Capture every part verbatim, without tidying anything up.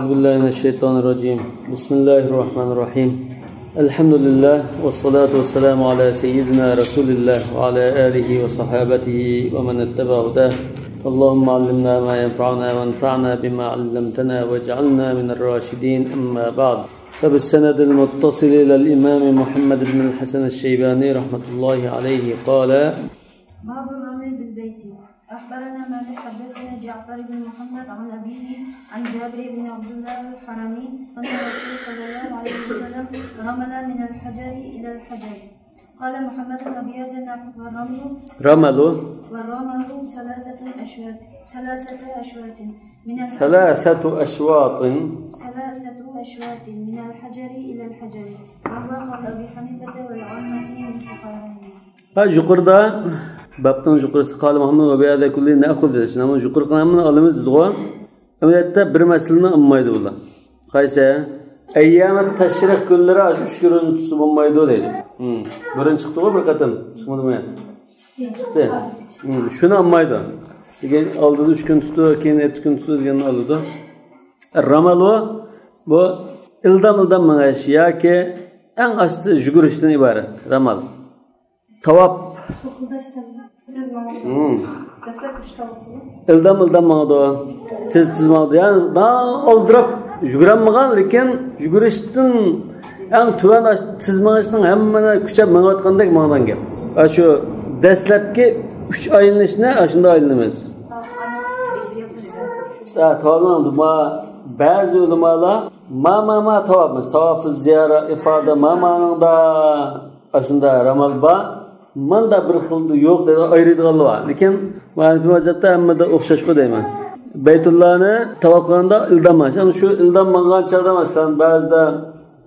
أعوذ بالله من الشيطان الرجيم. بسم الله الرحمن الرحيم. الحمد لله والصلاة والسلام على سيدنا رسول الله وعلى آله وصحابته ومن اتبع هداه. اللهم علمنا ما ينفعنا وانفعنا بما علمتنا واجعلنا من الراشدين. أما بعد. فبالسند المتصل إلى الإمام محمد بن الحسن الشيباني رحمة الله عليه قال: باب الرمل بالبيت. أخبرنا مالك، حدثنا جعفر بن محمد عن أبيه عن جابر بن عبد الله الحرمي أن الرسول صلى الله عليه وسلم رمل من الحجر إلى الحجر. قال محمد بن أبي يزيد: والرمل رمل. والرمل ثلاثة أشواط، ثلاثة أشواط من الحجر. ثلاثة أشواط. ثلاثة أشواط من الحجر إلى الحجر، وهو قول أبي حنيفة والعامة من فقهائنا. ھە، يۇقىرىدا، بابنىڭ يۇقىرىسى، قال محمد وبهذا كله نأخذ دېدى. شۇنداقمۇ؟ يۇقىرىقىنى ھەممىنى ئالىمىز دېدىغۇ. ئەمەلىيەتتە بىر مەسىلىنى ئالمايدۇ بۇلار. قايسى؟ ئەييامى تەشرىق كۈنلىرى ئاشۇ ئۈچ كۈن روزا تۇتسا بولمايدۇ دەيدۇ. ھىم. بۇرۇن چىقتىغۇ بىر قېتىم. چىقمىدىمۇ؟ چىقتى. ھىم. شۇنى ئالمايدۇ. لېكىن ئالدىدا ئۈچ كۈن تۇتىدۇ، كېيىن يەتتە كۈن تۇتىدۇ دېگەننى ئالىدۇ. رامالۇ، بۇ ئىلدام-ئىلدام مېڭىش ياكى ئەڭ ئاستا يۈگۈرۈشتىن ئىبارەت رامال. تاۋاپ. توقۇلداش تەلەپ. تېز ماڭىدۇ. ھىم. دەسلەپ ئۈچ تاۋاپتىمۇ؟ ئىلدام-ئىلدام ماڭىدۇ. تېز-تېز ماڭىدۇ. يەنى داڭ ئالدىراپ يۈگۈرەلمىگەن، لېكىن يۈگۈرۈشتىن ئەڭ تۆۋەن ئاش-، تېز مېڭىشنىڭ ھەممىنى كۈچەپ مېڭىۋاتقاندەك ماڭىدىغان گەپ. ئاشۇ دەسلەپكى ئۈچ ئايلىنىشنى ئاشۇنداق ئايلىنىمىز. ھە، تاۋابنىڭ ما، بەزى ئۆلىمالار ما، ما، ما تاۋاپمىز. تاۋاپى زىيارە، ئىفادە، ما، مانىڭدا ئاشۇنداق رامال بار. ماندا بىر خىلدا يوق دەيدىغان، ئايرىيدىغانلار بار. لېكىن مەنىپى مەزھەپتە ھەممىدە ئوخشاشقۇ دەيمەن. بەيتۇللانى تاۋاپ قىلغاندا ئىلدام ماڭىش. ئەمما شۇ ئىلدام ماڭغان چاغدا، مەسىلەن، بەزىدە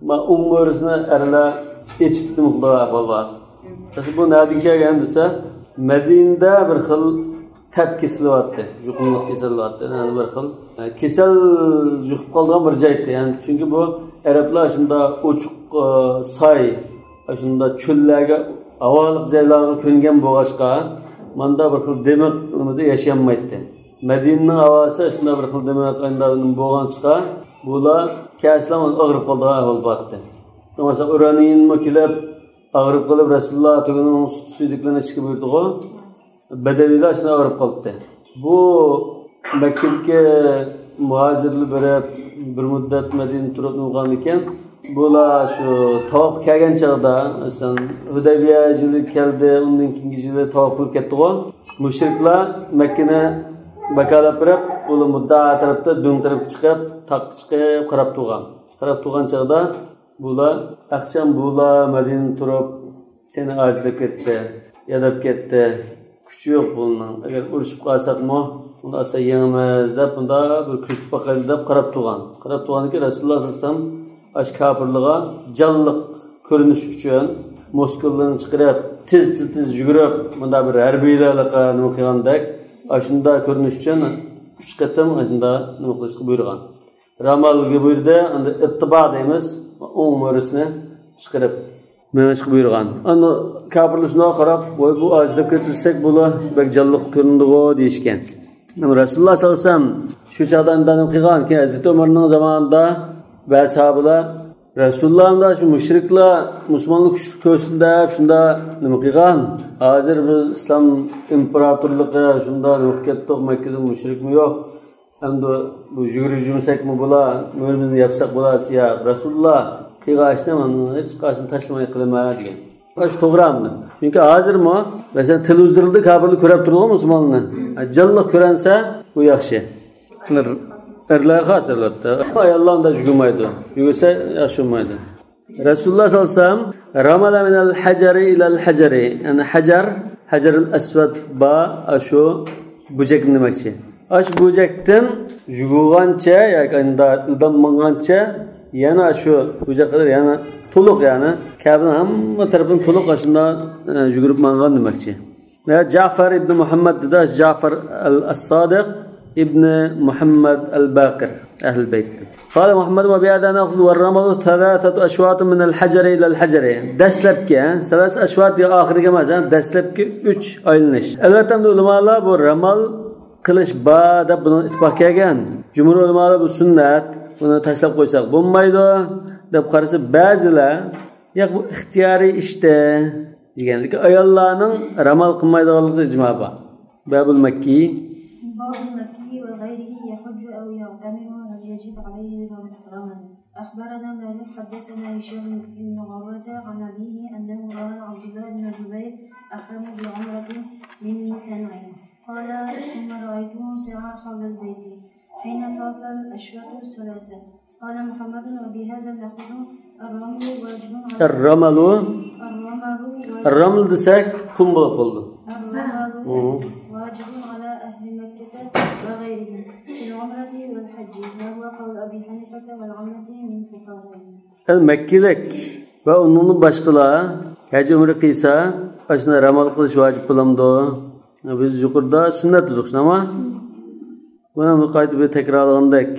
ما ئوڭ مۈرىسىنى ئەرلەر ئېچىپ نېمە قىلىدىغان ئەھۋال بار. مەسىلەن، بۇ نەدىن كەلگەن دېسە، مەدىنىدە بىر خىل تەپ كېسىلى بارتتى، يۇقۇملۇق كېسەل بارتتى. يەنى بىر خىل، ئە، كېسەل يۇقۇپ قالىدىغان بىر جايتتى. يەنى چۈنكى بۇ ئەرەبلەر شۇنداق ئوچۇق، ئە، ساي، شۇنداق چۆللەرگە، ھاۋالىق جايلارغا كۆنگەن بولغاچقا، ماندا بىر خىل دىمىق نېمىدە ياشىيالمايتتى. مەدىنىنىڭ ھاۋاسى شۇنداق بىر خىل دىمىق بولغاچقا، بۇلار كەلسىلا ئاغرىپ قالىدىغان ئەھۋال بارتتى. مەسىلەن، ئۇرانىيىنمۇ كېلىپ، ئاغرىپ قېلىپ، رەسۇلۇللا تۆگىنىڭ سۈت سۈيدۈكلىرىنى ئىچكە بۇيرۇدىغۇ. بەدەۋىيلەر شۇنداق ئاغرىپ قالىدۇ. بۇ مەككىدىكى مۇھاجىرلار بېرىپ، بىر مۇددەت مەدىنىدە تۇرۇپ نېمە قىلغاندىكىن، بۇلار شۇ تاۋاپقا كەلگەن چاغدا، مەسىلەن، ھۇدەيبىيە يىلى كەلدى، ئۇندىن كېيىنكى يىلى تاۋاپ قىلىپ كەتتىغۇ. مۇشرىكلار مەككىنى ۋاكالەت بېرىپ، بۇلار مۇددىئا تەرەپتە، دۆڭ تەرەپكە چىقىپ، تاغقا چىقىپ قاراپ تۇرغان. قاراپ تۇرغان چاغدا، بۇلار ئاخشام بۇلار مەدىنىدە تۇرۇپ، تېنى ئاجىزلاپ كەتتى، ياداپ كەتتى. كۈچى يوق بۇنىڭ. ئەگەر ئۇرۇشۇپ قالساقمۇ، بۇنى ئاسان يېڭىمىز دەپ، بۇنداق بىر كۆزىتىپ باقايلى دەپ قاراپ تۇرغان. قاراپ تۇرغاندىن كېيىن رەسۇلۇللا سەللەللاھۇ ئەلەيھى ۋەسەللەم ئاشۇ كاپىرلارغا جانلىق كۆرۈنۈش ئۈچۈن مۇسكۇللىرىنى چىقىرىپ، تېز، تېز، تېز يۈگۈرۈپ، بۇنداق بىر ھەربىيلەرلىك نېمە قىلغاندەك، ئاشۇنداق كۆرۈنۈش ئۈچۈن ئۈچ قېتىم ئاشۇنداق نېمە قىلىشقا بۇيرۇغان. رامالغا بۇيرۇدى، ئەمدى ئىتتىبا دەيمىز، ئوڭ مۈرىسىنى چىقىرىپ مېڭىشقا بۇيرۇغان. ئەمدى كاپىرلار شۇنداق قاراپ، ۋاي، بۇ ئاجىزلاپ كېتىلسەك، بۇلار بەك جانلىق كۆرۈنىدىغۇ دېيىشكەن. ئەمما رەسۇلۇللا سەللەللاھۇ ئەلەيھى ۋەسەللەم شۇ چاغدا ئۇنداق نېمە قىلغان؟ كېيىن ھەزرىتى ئۆمەرنىڭ زامانىدا بەزى ساھابىلار، رەسۇلۇللا ئەمدى شۇ مۇشرىكلار مۇسۇلمانلىق كۈچلۈك كۆرسۇن دەپ شۇنداق نېمە قىلغان. ھازىر بىز ئىسلام ئىمپېراتورلۇقى شۇنداق نېمە قىلىپ كەتتۇق، مەككىدە مۇشرىكمۇ يوق. ئەمدى بۇ يۈگۈرۈپ يۈرمىسەكمۇ بولا، مۈرىمىزنى ياپساق بولا دېسە، يا رەسۇلۇللا، قىلغان ئىشنى مانا ھېچقايسىنى تاشلىماي قىلىمەن دېگەن. ئاشۇ توغرا ئەمدى. چۈنكى ھازىرمۇ، مەسىلەن، تېلېۋىزوردا كاپىرلار كۆرۈپ تۇرىدىغۇ مۇسۇلمانلارنى. ھە، جانلىق كۆرۈنسە، بۇ ياخشى. ئەرلەرگە خاس، ئەلۋەتتە. ئاياللار ئۇنداق يۈگۈرمەيدۇ. يۈگۈرسە ياخشى بولمايدۇ. رەسۇلۇللا سەللەللاھۇ ئەلەيھى ۋەسەللەم رامالا مىنەل ھەجەرى ئىلەل ھەجەرى. يەنى ھەجەر، ھەجەرۇل ئەسۋەد بار، ئاشۇ بۇجەكنى دېمەكچى. ئاشۇ بۇجەكتىن يۈگۈرگەنچە ياكى ئاينىدا ئىلدام ماڭغانچە يەنە ئاشۇ بۇجەككە قەدەر يەنە تولۇق، يەنى كەبىنىڭ ھەممە تەرىپىدىن تولۇق ئاشۇنداق، ئە، يۈگۈرۈپ ماڭغان دېمەكچى. ۋە جەفەر ئىبنى مۇھەممەد دېدى، جەفەر ئەل ئەس-سادىق ئىبنى مۇھەممەد ئەل بەقىر، ئەھلى بەيت. قال مۇھەممەد ۋە بىھەزا نەخۇزۇ ۋە رامالۇ سەلاسەتۇ ئەشۋاتىن مىنەل ھەجەرى ئىلەل ھەجەرى. دەسلەپكى، ھە، سەلاسە ئەشۋات يا ئاخىرىغا ئەمەس، ھە، دەسلەپكى ئۈچ ئايلىنىش. ئەلۋەتتە، ئەمدى ئۆلىمالار بۇ رامال قىلىش بار دەپ بۇنىڭ ئىتتىپاق كەلگەن. جۇمھۇر ئۆلىمالار بۇ سۈننەت. بۇنى تاشلاپ قويساق بولمايدۇ، دەپ قارىسا، بەزىلەر، ياق، بۇ ئىختىيارىي ئىشتە دېگەن، لېكىن ئاياللارنىڭ رامال قىلمايدىغانلىقى ئىجما بار. بابۇل مەككى. باب المكي وغيره يحج أو يعتمر، هل يجب عليه رمل؟ أخبرنا مالك، حدثنا هشام بن عروة عن أبيه أنه رأى عبد الله بن الزبير أحرم بعمرة من تنعيم. قال: ثم رأيته سعى حول البيت حين طاف الأشواط الثلاثة. قال محمد: وبهذا نأخذ الرمل واجب على الرمل. الرمل واجب. الرمل دېسەك، قۇم بولۇپ قالىدۇ. الرمل مم. واجب على أهل مكة وغيرهم في العمرة والحج، وهو قول أبي حنيفة والعامة من فقهائهم. يەنى مەككىلىك ۋە ئۇنىڭدىن باشقىلار ھەج ئۆمرە قىلسا، ئاشۇنى رامال قىلىش ۋاجىپ بولامدۇ؟ بىز يۇقىرىدا سۈننەت دېدۇق، شۇنداقمۇ؟ بۇنى قايتا بىر تەكرارلىغاندەك.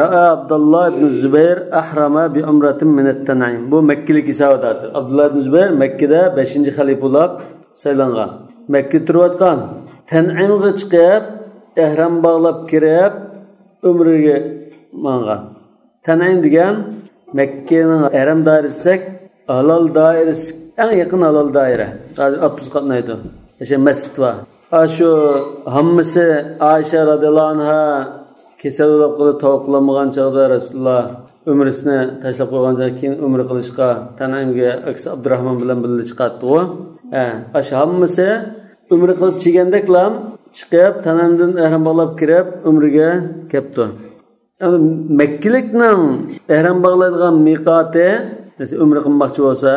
رأى عبد الله بن الزبير أحرم بعمرة من التنعيم. بۇ مەككىلىك ھېسابىدا ھازىر. ئابدۇللا ئىبن زۇبەير مەككىدە بەشىنچى خەلىپە بولۇپ سايلانغان. مەككىدە تۇرۇۋاتقان. تەنئىمغا چىقىپ، ئەھرام باغلاپ كىرىپ، ئۆمرىگە ماڭغان. تەنئىم دېگەن مەككىنىڭ ھەرەم دائىرىسى دېسەك، ھالال دائىرىسى، ئەڭ يېقىن ھالال دائىرە. ھازىر ئاپتوبۇس قاتنايدۇ. ئاشۇ مەسچىت بار. ئاشۇ ھاممىسى ئائىشە رازىياللاھۇ ئەنھا كېسەل بولۇپ قېلىپ تاۋاپ قىلالمىغان چاغدا رەسۇلۇللا ئۆمرىسىنى تاشلاپ قويغان چاغدا كېيىن ئۆمرە قىلىشقا تەنئىمگە ئاكىسى ئابدۇراھمان بىلەن بىللە چىقاتتىغۇ. ھە، ئاشۇ ھاممىسى ئۆمرە قىلىپ چىگەندەكلا چىقىپ، تەنئىمدىن ئەھرام باغلاپ كىرىپ، ئۆمرىگە كەپتۇ. ئەمدى مەككىلىكنىڭ ئەھرام باغلايدىغان مىقاتى، مەسىلەن، ئۆمرە قىلماقچى بولسا،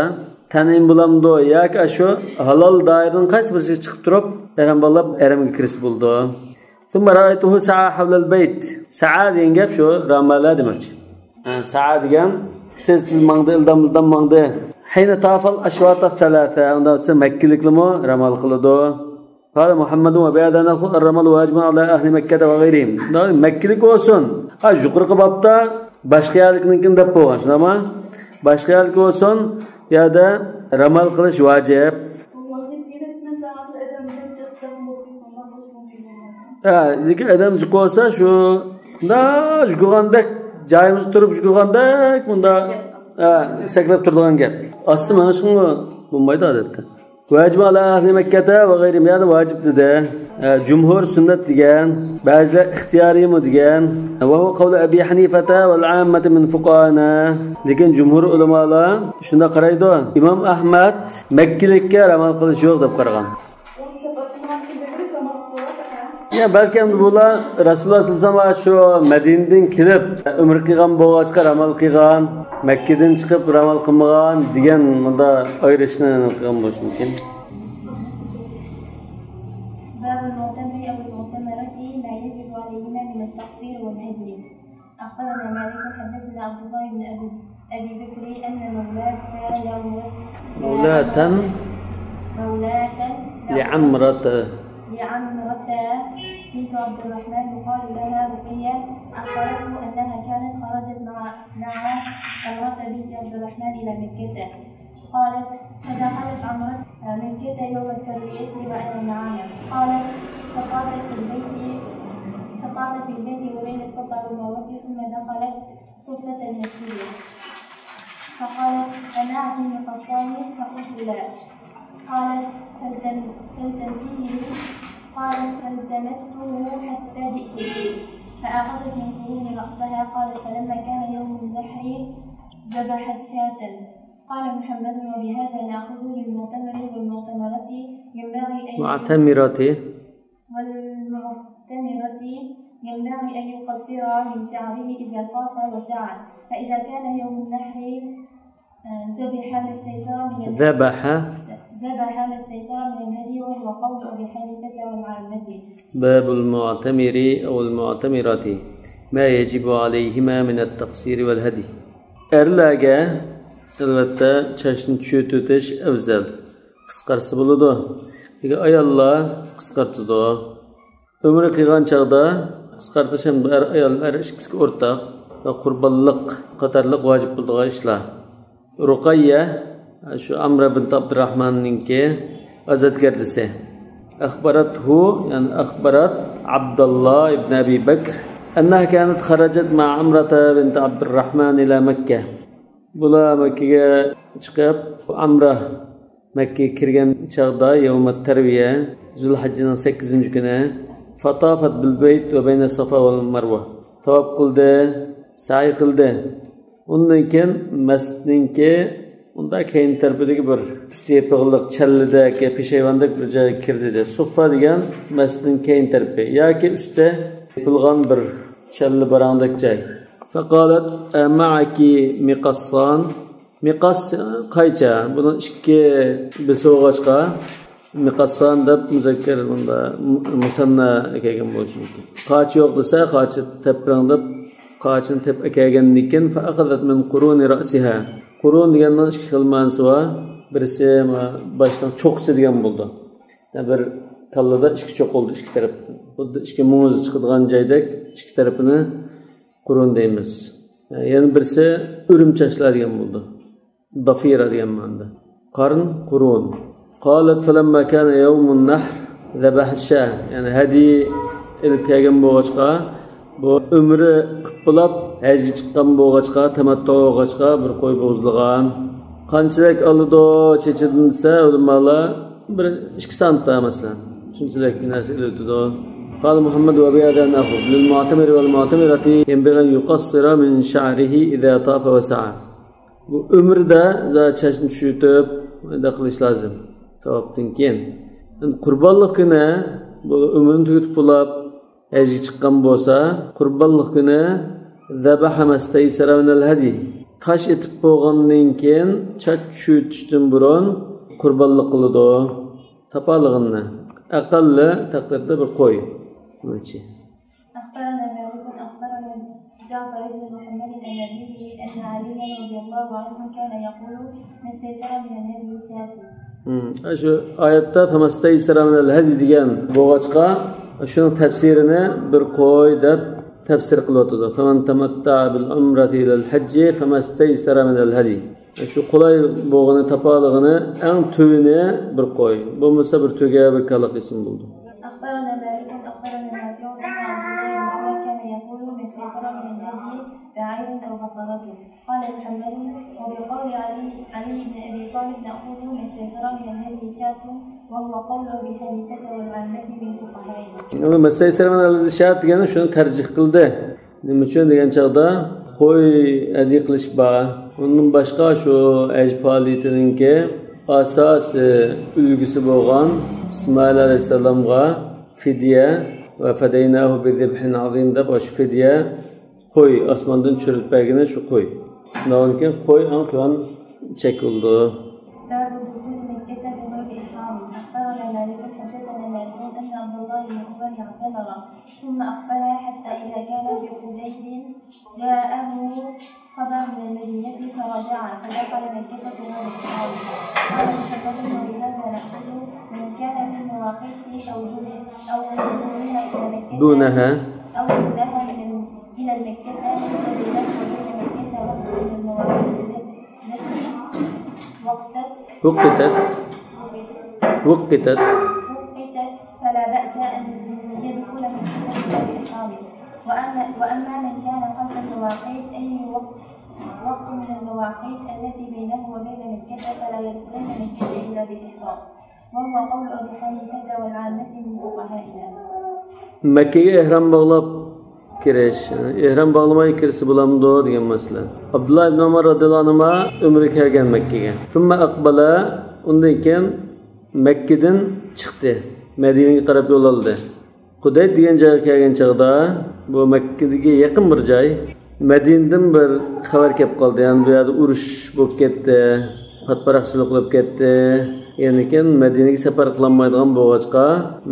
تەنئىم بولامدۇ ياكى ئاشۇ ھالال دائىرىنىڭ قايسى بىرسىگە چىقىپ تۇرۇپ، ئەھرام باغلاپ، ھەرەمگە كىرسە بولىدۇ. ثم رأيته سعى حول البيت. سعى دېگەن گەپ شۇ، رامالە دېمەكچى. ھە، سعى دېگەن تېز-تېز ماڭدى، ئىلدام-ئىلدام ماڭدى. حين طاف الأشواط الثلاثة. ئۇنداق دېسە، مەككىلىكلىمۇ رامال قىلىدۇ. قال محمد وبهذا نأخذ الرمل واجب على أهل مكة وغيرهم. مەككىلىك بولسۇن. ھە، يۇقىرىقى بابتا باشقا يەرلىكنىڭكىنى دەپ بولغان، شۇنداقمۇ؟ باشقا يەرلىك بولسۇن، يەردە رامال قىلىش ۋاجىپ. ھە، لېكىن ئادەم جىق بولسا، شۇ مۇنداق يۈگۈرگەندەك جايىمىزدا تۇرۇپ يۈگۈرگەندەك مۇنداق، ھە، سەكرەپ تۇرىدىغان گەپ. ئاستا مېڭىشقىمۇ بولمايدۇ ئادەتتە. واجب على أهل مكة وغيرهم، يەنى ۋاجىپ دېدى. ھە، جۇمھۇر سۈننەت دېگەن، بەزىلەر ئىختىيارىيمۇ دېگەن. وهو قول أبي حنيفة والعامة من فقهائنا. لېكىن جۇمھۇر ئۆلىمالار شۇنداق قارايدۇ. ئىمام ئەھمەد مەككىلىككە رامال قىلىش يوق دەپ قارىغان. يا، بەلكى ئەمدى بۇلار رەسۇلۇللا سەللەللاھۇ ئەلەيھى ۋەسەللەم شۇ مەدىنىدىن كېلىپ ئۆمرە قىلغان بولغاچقا رامال قىلغان، مەككىدىن چىقىپ رامال قىلمىغان دېگەن مۇنداق ئايرىشنى قىلغان بولۇشى مۇمكىن. باب المعتمر أو المعتمرة ما يجب عليهما من التقصير والهدي. أخبرنا مالك حدثنا عبد الله بن أبي، أبي بكر أن مولاة يعمر، مولاة مولاة لعمرة، لعمرة بنت عبد الرحمن يقال لها رقية أخبرته أنها كانت خرجت مع، مع عمرة بنت عبد الرحمن إلى مكة. قالت: فدخلت عمرة مكة يوم التروية وأنا معها. قالت: فطافت في البيت، فطافت في البيت وبين الصفا والمروة ثم دخلت صفة المسجد. فقالت: أنعتمر قصاري؟ فقلت: لا. قالت: فالتم-، فالتمسيه لي. قالت: فالتمسته حتى جئت به. فأخذت من قرون رأسها. قالت: فلما كان يوم النحر ذبحت شاة. قال محمد: وبهذا نأخذ للمعتمر والمعتمرة ينبغي أن، معتمرة. والمعتمرة ينبغي أن يقصر من شعره إذا طاف وسعى، فإذا كان يوم النحر، آه، ذبح ما استيسر من ال-، ذبح. ذبح ما استيسر من الهدي، وهو قول أبي حنيفة والعامة. باب المعتمر أو المعتمرة ما يجب عليهما من التقصير والهدي. ئەرلەرگە، ئەلۋەتتە، چاچنى چۆتۈۋېتىش ئەۋزەل. قىسقارتسا بولىدۇ. لېكىن ئاياللار قىسقارتىدۇ. ئۆمرە قىلغان چاغدا قىسقارتىش ھەم ئەر، ئايال، ئەر ئىككىسىگە ئورتاق ۋە قۇربانلىق قاتارلىق ۋاجىپ بولىدىغان ئىشلار. رۇقەييە، شۇ ئامرە بىنت ئابدۇراھماننىڭكى ئازادگەردىسى. ئەخبارەتھۇ، يەنى ئەخبارەت ئابداللا ئىبن ئەبى بەكر أنها كانت خرجت مع عمرة بنت عبد الرحمن إلى مكة. بۇلار مەككىگە چىقىپ، ئامرا مەككىگە كىرگەن چاغدا، يوم التروية، زۇلھەججىنىڭ سەككىزىنچى كۈنى، فطافت بالبيت وبين الصفا والمروة، تاۋاپ قىلدى، سەي قىلدى. ئۇندىن كېيىن مەسچىتنىڭكى ئۇنداق كەينى تەرىپىدىكى بىر ئۈستى يېپىقلىق چەللىدەك، پېشايۋاندەك بىر جايغا كىردى، دېدى. سۇففا دېگەن مەسچىتنىڭ كەينى تەرىپى ياكى ئۈستى يېپىلغان بىر چەللە باراڭدەك جاي. فقالت: أمعك مقصان؟ مىقاس قايچا؟ بۇنىڭ ئىككى بىسى بولغاچقا، مىقاسان دەپ مۇزەككەر، بۇندا مۇسەننا ئەكەلگەن بولۇشى مۇمكىن. قاچا يوق دېسە، قاچا تېپىپ بېرىڭ دەپ، قاچىنى تېپىپ ئەكەلگەندىن كېيىن، فأخذت من قرون رأسها. قۇرۇن دېگەننىڭ ئىككى خىل مەنىسى بار. بىرسى باشنىڭ چوققىسى دېگەن بولىدۇ. يەنى بىر كاللىدا ئىككى چوققا بولىدۇ، ئىككى تەرەپ. خۇددى ئىككى مۇڭۇزى چىقىدىغان جايدەك ئىككى تەرىپىنى قۇرۇن دەيمىز. يەنە بىرسى ئۆرۈم چاچلار دېگەن بولىدۇ. دافىرا دېگەن مەنىدە. قارن، قۇرۇن. قالت: فلما كان يوم النحر ذبح الشاة. يەنى ھەدىيە ئېلىپ كەلگەن بولغاچقا، بۇ ئۆمرە قىلىپ بولاپ، ھەجگە چىققان بولغاچقا، تەمەتتۇ بولغاچقا، بىر قوي بوغۇزلىغان. قانچىلىك ئالىدۇ چېچىدىن دېسە، ئۆلىمالار بىر ئىككى سانتا مەسىلەن. شۇنچىلىك بىر نەرسە ئېلىۋېتىدۇ. قال محمد: وبهذا نأخذ للمعتمر والمعتمرة ينبغي أن يقصر من شعره إذا طاف وسعى. بۇ ئۆمرىدە زادى چاچنى چۈشۈرتۈپ، مۇنداق قىلىش لازىم. تاۋاپتىن كېيىن. ئەمدى قۇربانلىق كۈنى، بۇ ئۆمرىنى تۈگىتىپ بولاپ، ھەجگە چىققان بولسا، قۇربانلىق كۈنى ذبح ما استيسر من الهدي. تاش ئېتىپ بولغاندىن كېيىن، چاچ چۈشۈرتۈشتىن بۇرۇن قۇربانلىق قىلىدۇ. تاپالىغىنىنى. ئەقەللى تەقدىردە بىر قوي. أخبرنا مالك أخبرنا جعفر بن محمد عن أبيه أن عليا رضي الله عنه كان يقول: ما استيسر من الهدي شاة. ھىم، شۇ ئايەتتە فما استيسر من الهدي دېگەن بولغاچقا، شۇنىڭ تەپسىرىنى بىر قوي دەپ تەپسىر قىلىۋاتىدۇ. فمن تمتع بالعمرة إلى الحج فما استيسر من الهدي. شۇ قولاي بولغىنى، تاپالىغىنى، ئەڭ تۆۋىنى بىر قوي. بولمىسا بىر تۆگە، بىر كالا قىلسىمۇ بولىدۇ. أخبرنا مالك أخبرنا نافع أن عبد الله بن عمر كان يقول: ما استيسر من الهدي بعير أو بقرة. قال محمد: وبقول علي، علي بن أبي طالب نأخذ: ما استيسر من الهدي شاة، وهو قول أبي حنيفة والعامة من فقهائنا. يەنى ما استيسر من الهدي شاة دېگەننى شۇنى تەرجىھ قىلدى. نېمە ئۈچۈن دېگەن چاغدا، قوي ھەدىيە قىلىش بار. ئۇندىن باشقا شۇ ھەج پائالىيىتىنىڭكى ئاساسىي ئۈلگىسى بولغان ئىسمائىل ئەلەيھىسسالامغا فىدىيە، وفديناه بذبح عظيم دەپ، شۇ فىدىيە قوي، ئاسماندىن چۈشۈرۈلۈپ بەرگىنى شۇ قوي. شۇنداقتىن كېيىن قوي ئەڭ تۆۋەن چەك بولىدۇ. باب دخول مكة بغير إحرام. أخبرنا مالك حدثنا نافع أن عبد الله بن عمر اعتمر ثم أقبل حتى إذا كان بحديبية جاءه خبر من المدينة فرجع فدخل مكة بغير إحرام. قال محمد: وبهذا نأخذ: من كان في المواقيت أو دون-، أو دونها إلى مكة، دونها. أو دونها من، إلى مكة، ليس بينه وبين مكة وقت من المواقيت التي وقتت. وقتت. وقتت. وقتت، فلا بأس أن يدخل مكة بغير إحرام. وأما، وأما من كان خلف المواقيت، أي وقت، وقت من المواقيت التي بينه وبين مكة، فلا يدخلن مكة إلا بإحرام. وهو قول أبي حنيفة والعامة من فقهائنا. مەككىگە ئېھرام باغلاپ كىرىش، ئېھرام باغلىماي كىرسە بولامدۇ دېگەن مەسىلە. ئابدۇللا ئىبن ئۆمەر رەزىياللاھۇ ئەنھۇما ئۆمرىگە كەلگەن مەككىگە. ثم أقبل، ئۇندىن كېيىن مەككىدىن چىقتى، مەدىنىگە قاراپ يول ئالدى. قۇدەيد دېگەن جايغا كەلگەن چاغدا، بۇ مەككىدىكى يېقىن بىر جاي، مەدىنىدىن بىر خەۋەر كېلىپ قالدى، يەنى بۇ يەردە ئۇرۇش بولۇپ كەتتى، پاتىپاراقچىلىق بولۇپ كەتتى. يەنى كېيىن مەدىنىگە سەپەر قىلالمايدىغان بولغاچقا،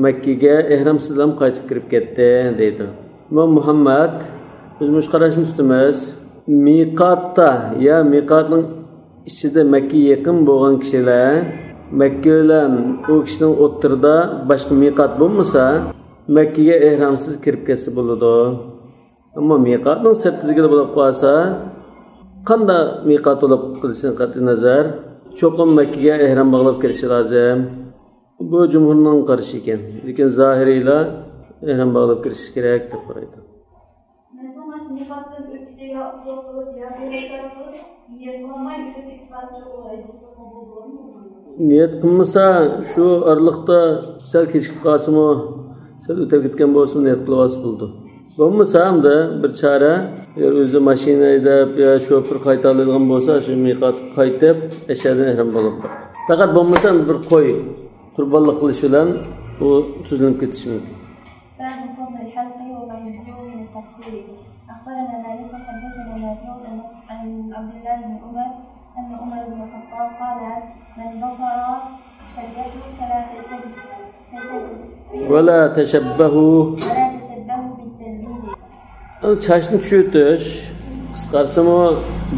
مەككىگە ئېھرامسىزلا قايتىپ كىرىپ كەتتى دەيدۇ. ئىمام مۇھەممەد، بىز مۇشۇ قاراشنى تۇتىمىز. مىقاتتا، يا مىقاتنىڭ ئىچىدە مەككىگە يېقىن بولغان كىشىلەر، مەككە بىلەن ئۇ كىشىنىڭ ئوتتۇرىدا باشقا مىقات بولمىسا، مەككىگە ئېھرامسىز كىرىپ كەتسە بولىدۇ. ئەمما مىقاتنىڭ سىرتىدىكىلا بولۇپ قالسا، قانداق مىقات بولۇپ قېلىشىدىن قەتئىينەزەر، چوقۇم مەككىگە ئېھرام باغلاپ كىرىشى لازىم. بۇ جۇمھۇرنىڭ قارىشى ئىكەن. لېكىن زاھىرىيلار ئېھرام باغلاپ كىرىشى كېرەك دەپ قارايدۇ. نىيەت قىلمىسا، شۇ ئارىلىقتا سەل كېچىكىپ قالسىمۇ، سەل ئۆتۈپ كەتكەن بولسىمۇ، نىيەت قىلىۋالسا بولىدۇ. بولمىسا، ئەمدى بىر چارە، ئەگەر ئۆزى ماشىنا ھەيدەپ يا شوپۇر قايتالايدىغان بولسا، شۇ مىقاتقا قايتىپ، ئەشەدىن ئېھرام بولۇپ، پەقەت بولمىسا، بىر قوي قۇربانلىق قىلىش بىلەن بۇ تۈزلىنىپ كېتىشى مۇمكىن. باب فضل الحلق وما يجزئ من التقصير. أخبرنا مالك حدثنا نافع عن عبد الله بن عمر أن عمر بن الخطاب قال: من ظفر فليحلق ولا تشبه ولا تشبهوا ولا تشبهوا بالتلبيد. چاچنى چۈشۈرتۈش، قىسقارتسىمۇ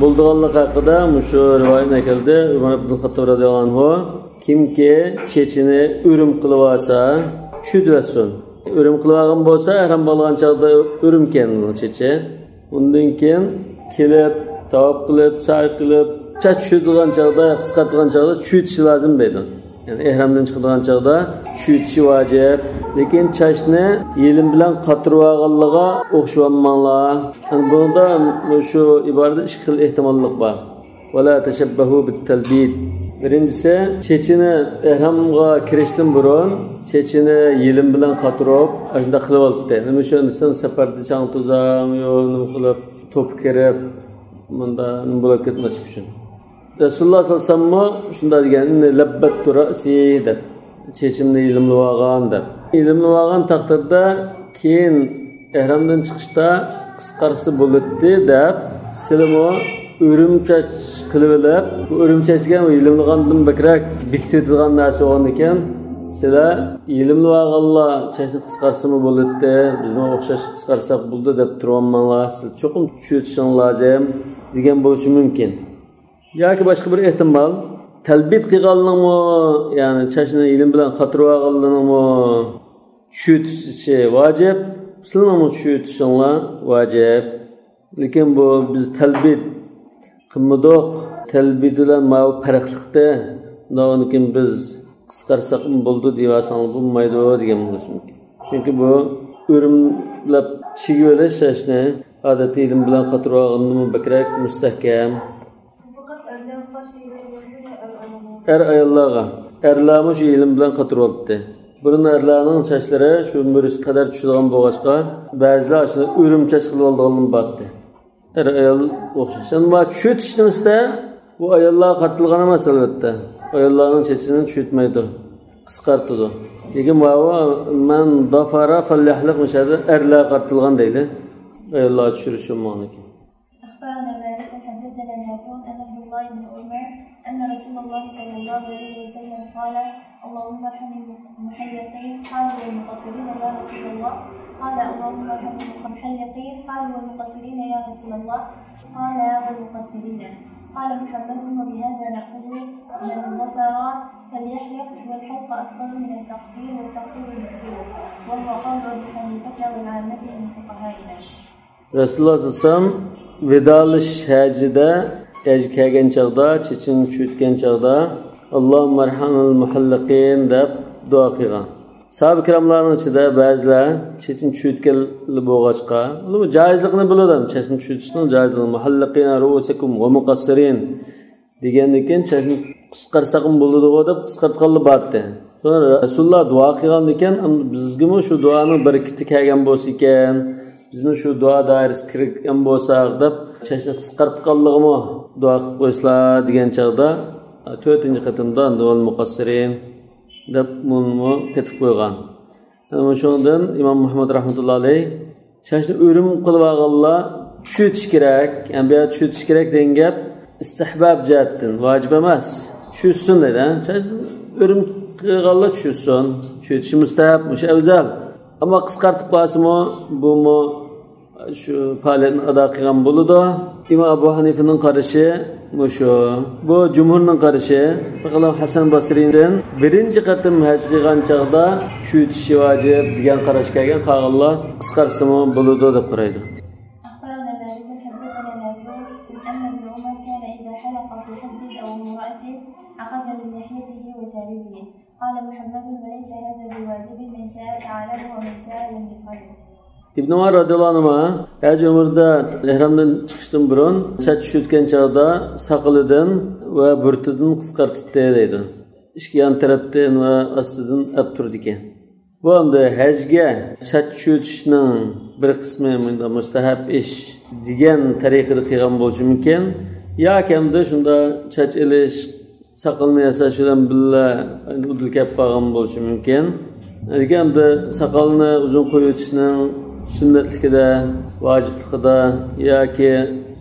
بولىدىغانلىقى ھەققىدە مۇشۇ رىۋايەتنى ئەكەلدى ئۆمەر ئىبن خەتتاب رەزىياللاھۇ ئەنھۇ، كىمكى چېچىنى ئۆرۈم قىلىۋالسا، چۈشۈرتۈۋەتسۇن. ئۆرۈم قىلىۋالغان بولسا، ئەھرام بولغان چاغدا ئۆرۈمكەن ئۇنىڭ چېچى. ئۇندىن كېيىن كېلىپ، تاۋاپ قىلىپ، سەي قىلىپ، چاچ چۈشۈرىدىغان چاغدا، قىسقارتىدىغان چاغدا چۈشۈرتۈشى لازىم دەيدۇ. يەنى ئېھرامدىن چىقىدىغان چاغدا چۈشۈرتۈشى ۋاجىپ. لېكىن چاچنى يېلىم بىلەن قاتۇرۇۋالغانلىقىغا ئوخشىۋالماڭلار. يەنى بۇنىڭدا شۇ ئىبارىدە ئىككى خىل ئېھتىماللىق بار. ولا تشبهوا بالتلبيد. بىرىنچىسى، چېچىنى ئېھرامغا كىرىشتىن بۇرۇن چېچىنى يېلىم بىلەن قاتۇرۇپ، ئاشۇنداق قىلىۋالاتتى. نېمە ئۈچۈن دېسەم، سەپەردە چاڭ توزاڭ يو، نېمە قىلىپ، توپا كىرىپ، مۇندا نېمە بولۇپ كەتمەسلىك ئۈچۈن. رەسۇلۇللاھ سەللەللاھۇ ئەلەيھى ۋەسەللەممۇ شۇنداق دېگەن، لەببەتتۇ رەسى دەپ، چېچىمنى يېلىملىۋالغان دەپ. يېلىملىۋالغان تەقدىردە كېيىن ئېھرامدىن چىقىشتا قىسقارتسا بولاتتى دەپ، سىلىمۇ ئۆرۈم چاچ قىلىۋېلىپ، بۇ ئۆرۈم چاچ دېگەن يېلىملىغاندىن بەكرەك بېكىتىۋېتىدىغان نەرسە بولغاندىكىن، سىلەر يېلىملىۋالغانلار چاچنى قىسقارتسىمۇ بولاتتى، بىزمۇ ئوخشاش قىسقارتساق بولىدۇ دەپ تۇرۇۋالماڭلار، سىلەر چوقۇم چۈشۈرتۈشۈڭ لازىم دېگەن بولۇشى مۇمكىن. ياكى باشقا بىر ئېھتىمال، تەلبىد قىلغانلىرىنىڭمۇ، يەنى چاچنى يېلىم بىلەن قاتۇرۇۋالغانلىرىنىڭمۇ چۈشۈرتۈشى ۋاجىپ، سىلىنىڭمۇ چۈشۈرتۈشۈڭلار ۋاجىپ. لېكىن بۇ بىز تەلبىد قىلمىدۇق. تەلبىد بىلەن ماۋۇ پەرقلىقتە، ئۇندىن كېيىن بىز قىسقارتساقمۇ بولىدۇ دېيىۋالساڭلار بولمايدۇ دېگەن بولۇشى مۇمكىن. چۈنكى بۇ ئۆرۈملەپ چىگىۋېلىش چاچنى ئادەتتە يېلىم بىلەن قاتۇرۇۋالغاندىنمۇ بەكرەك مۇستەھكەم. ئەر ئاياللارغا. ئەرلەرمۇ شۇ يېلىم بىلەن قاتۇرۇۋالاتتى. بۇرۇن ئەرلەرنىڭ چاچلىرى شۇ مۈرىسىگە قەدەر چۈشىدىغان بولغاچقا، بەزىلەر ئاشۇ ئۆرۈم چاچ قىلىۋالىدىغانلىرىمۇ بارتتى. ئەر ئايال ئوخشاش. ئەمما چۈشۈرتۈش نېمىسىدە، بۇ ئاياللارغا قارىتىلغان ئەمەس، ئەلۋەتتە. ئاياللارنىڭ چېچىنى چۈشۈرتمەيدۇ، قىسقارتىدۇ. لېكىن ماۋۇ مەن دافارا فەليەھلىق مۇشۇ يەردە ئەرلەرگە قارىتىلغان دەيدۇ. ئاياللارغا چۈشۈرۈش بولمىغاندىكىن. أخبرنا مالك حدثنا نافع عن عبد الله بن عمر أن رسول الله صلى الله عليه وسلم قال: اللهم ارحم المحلقين، قالوا: والمقصرين يا رسول الله؟ قال: اللهم ارحم المحلقين، قالوا: والمقصرين يا رسول الله؟ قال: والمقصرين. قال محمد: وبهذا نأخذ: من ظفر فليحلق، والحلق أفضل من التقصير، والتقصير يجزئ، وهو قول أبي حنيفة والعامة من فقهائنا. رەسۇلۇللاھ سەللەللاھۇ ئەلەيھى ۋەسەللەم ۋىدالىشىش ھەجىدە، ھەجگە كەلگەن چاغدا، چېچىنى چۈشۈرتكەن چاغدا، «ئاللاھۇممە ئىرھەمۇل مۇھەللىقىن» دەپ دۇئا قىلغان. ساھابە كىراملارنىڭ ئىچىدە بەزىلەر چېچىنى چۈشۈرتكەنلەر بولغاچقا، ئۇلار جايىزلىقىنى بىلىدۇ، چاچنى چۈشۈرتۈشنىڭ جايىزلىقىنى، «مۇھەللىقىن رۇئۇسەكۇم ۋە مۇقەسسىرىن» دېگەندىن كېيىن، چاچنى قىسقارتساقمۇ بولىدىغۇ دەپ قىسقارتقانلار بارتتى. سوڭرا رەسۇلۇللاھ دۇئا قىلغاندىكەن، بىزگىمۇ شۇ دۇئانىڭ بەرىكىتى كەلگەن بولسا ئىكەن، بىزمۇ شۇ دۇئا دائىرىسىگە كىرگەن بولساق دەپ، چاچنى قىسقارتقانلىقىمۇ دۇئا قىلىپ قويسىلا دېگەن چاغدا، تۆتىنچى قېتىمدا «ۋەل مۇقەسسىرىن» دەپ مۇنىمۇ قېتىپ قويغان. ئەنە شۇنىڭدىن ئىمام مۇھەممەد رەھمەتۇللا ئەلەيھ چاچنى ئۆرۈم قىلىۋالغانلار چۈشۈرتۈش كېرەك. يەنى بۇ يەردە چۈشۈرتۈش كېرەك دېگەن گەپ ئىستىھباب جەھەتتىن، ۋاجىپ ئەمەس. چۈشۈرتسۇن دەيدۇ، ھە؟ چاچ ئۆرۈم قىلغانلار چۈشۈرتسۇن. چۈشۈرتۈشى مۇستەھەب، مۇشۇ ئەۋزەل. ئەمما قىسقارتىپ قالسىمۇ، بۇمۇ شۇ پائالىيەتنى ئادا قىلغان بولىدۇ. ئىمام ئەبۇ ھەنىفىنىڭ قارىشى مۇشۇ. بۇ جۇمھۇرنىڭ قارىشى. پەقەت ھەسەن بەسرىدىن بىرىنچى قېتىم ھەج قىلغان چاغدا چۈشۈرتۈشى ۋاجىپ دېگەن قاراشقا كەلگەن، قالغانلار قىسقارتسىمۇ بولىدۇ دەپ قارايدۇ. أخبرنا مالك حدثنا نافع أن ابن عمر كان إذا حلق في حج أو عمرة أخذ من لحيته وشاربه. قال محمد: وليس هذا بواجب، من شاء فعله ومن شاء لم يفعله. ئىبن ئۆمەر رەزىياللاھۇ ئەنھۇما ھەج ئۆمرىدە ئېھرامدىن چىقىشتىن بۇرۇن چاچ چۈشۈرتكەن چاغدا ساقىلىدىن ۋە بۇرۇتىدىن قىسقارتىتتى دەيدۇ. ئىككى يان تەرەپتىن ۋە ئاستىدىن ئەپ تۇرىدىكەن. بۇ ئەمدى ھەجگە چاچ چۈشۈرتۈشنىڭ بىر قىسمى مۇنداق مۇستەھەب ئىش دېگەن تەرىقىدە قىلغان بولۇشى مۇمكىن. ياكى ئەمدى شۇنداق چاچ ئېلىش، ساقالنى ياساش بىلەن بىللە ئۇدۇل كەپ قالغان بولۇشى مۇمكىن. لېكىن ئەمدى ساقالنى ئۇزۇن قويۇۋېتىشنىڭ سۈننەتلىكىدە، ۋاجىپلىقىدا ياكى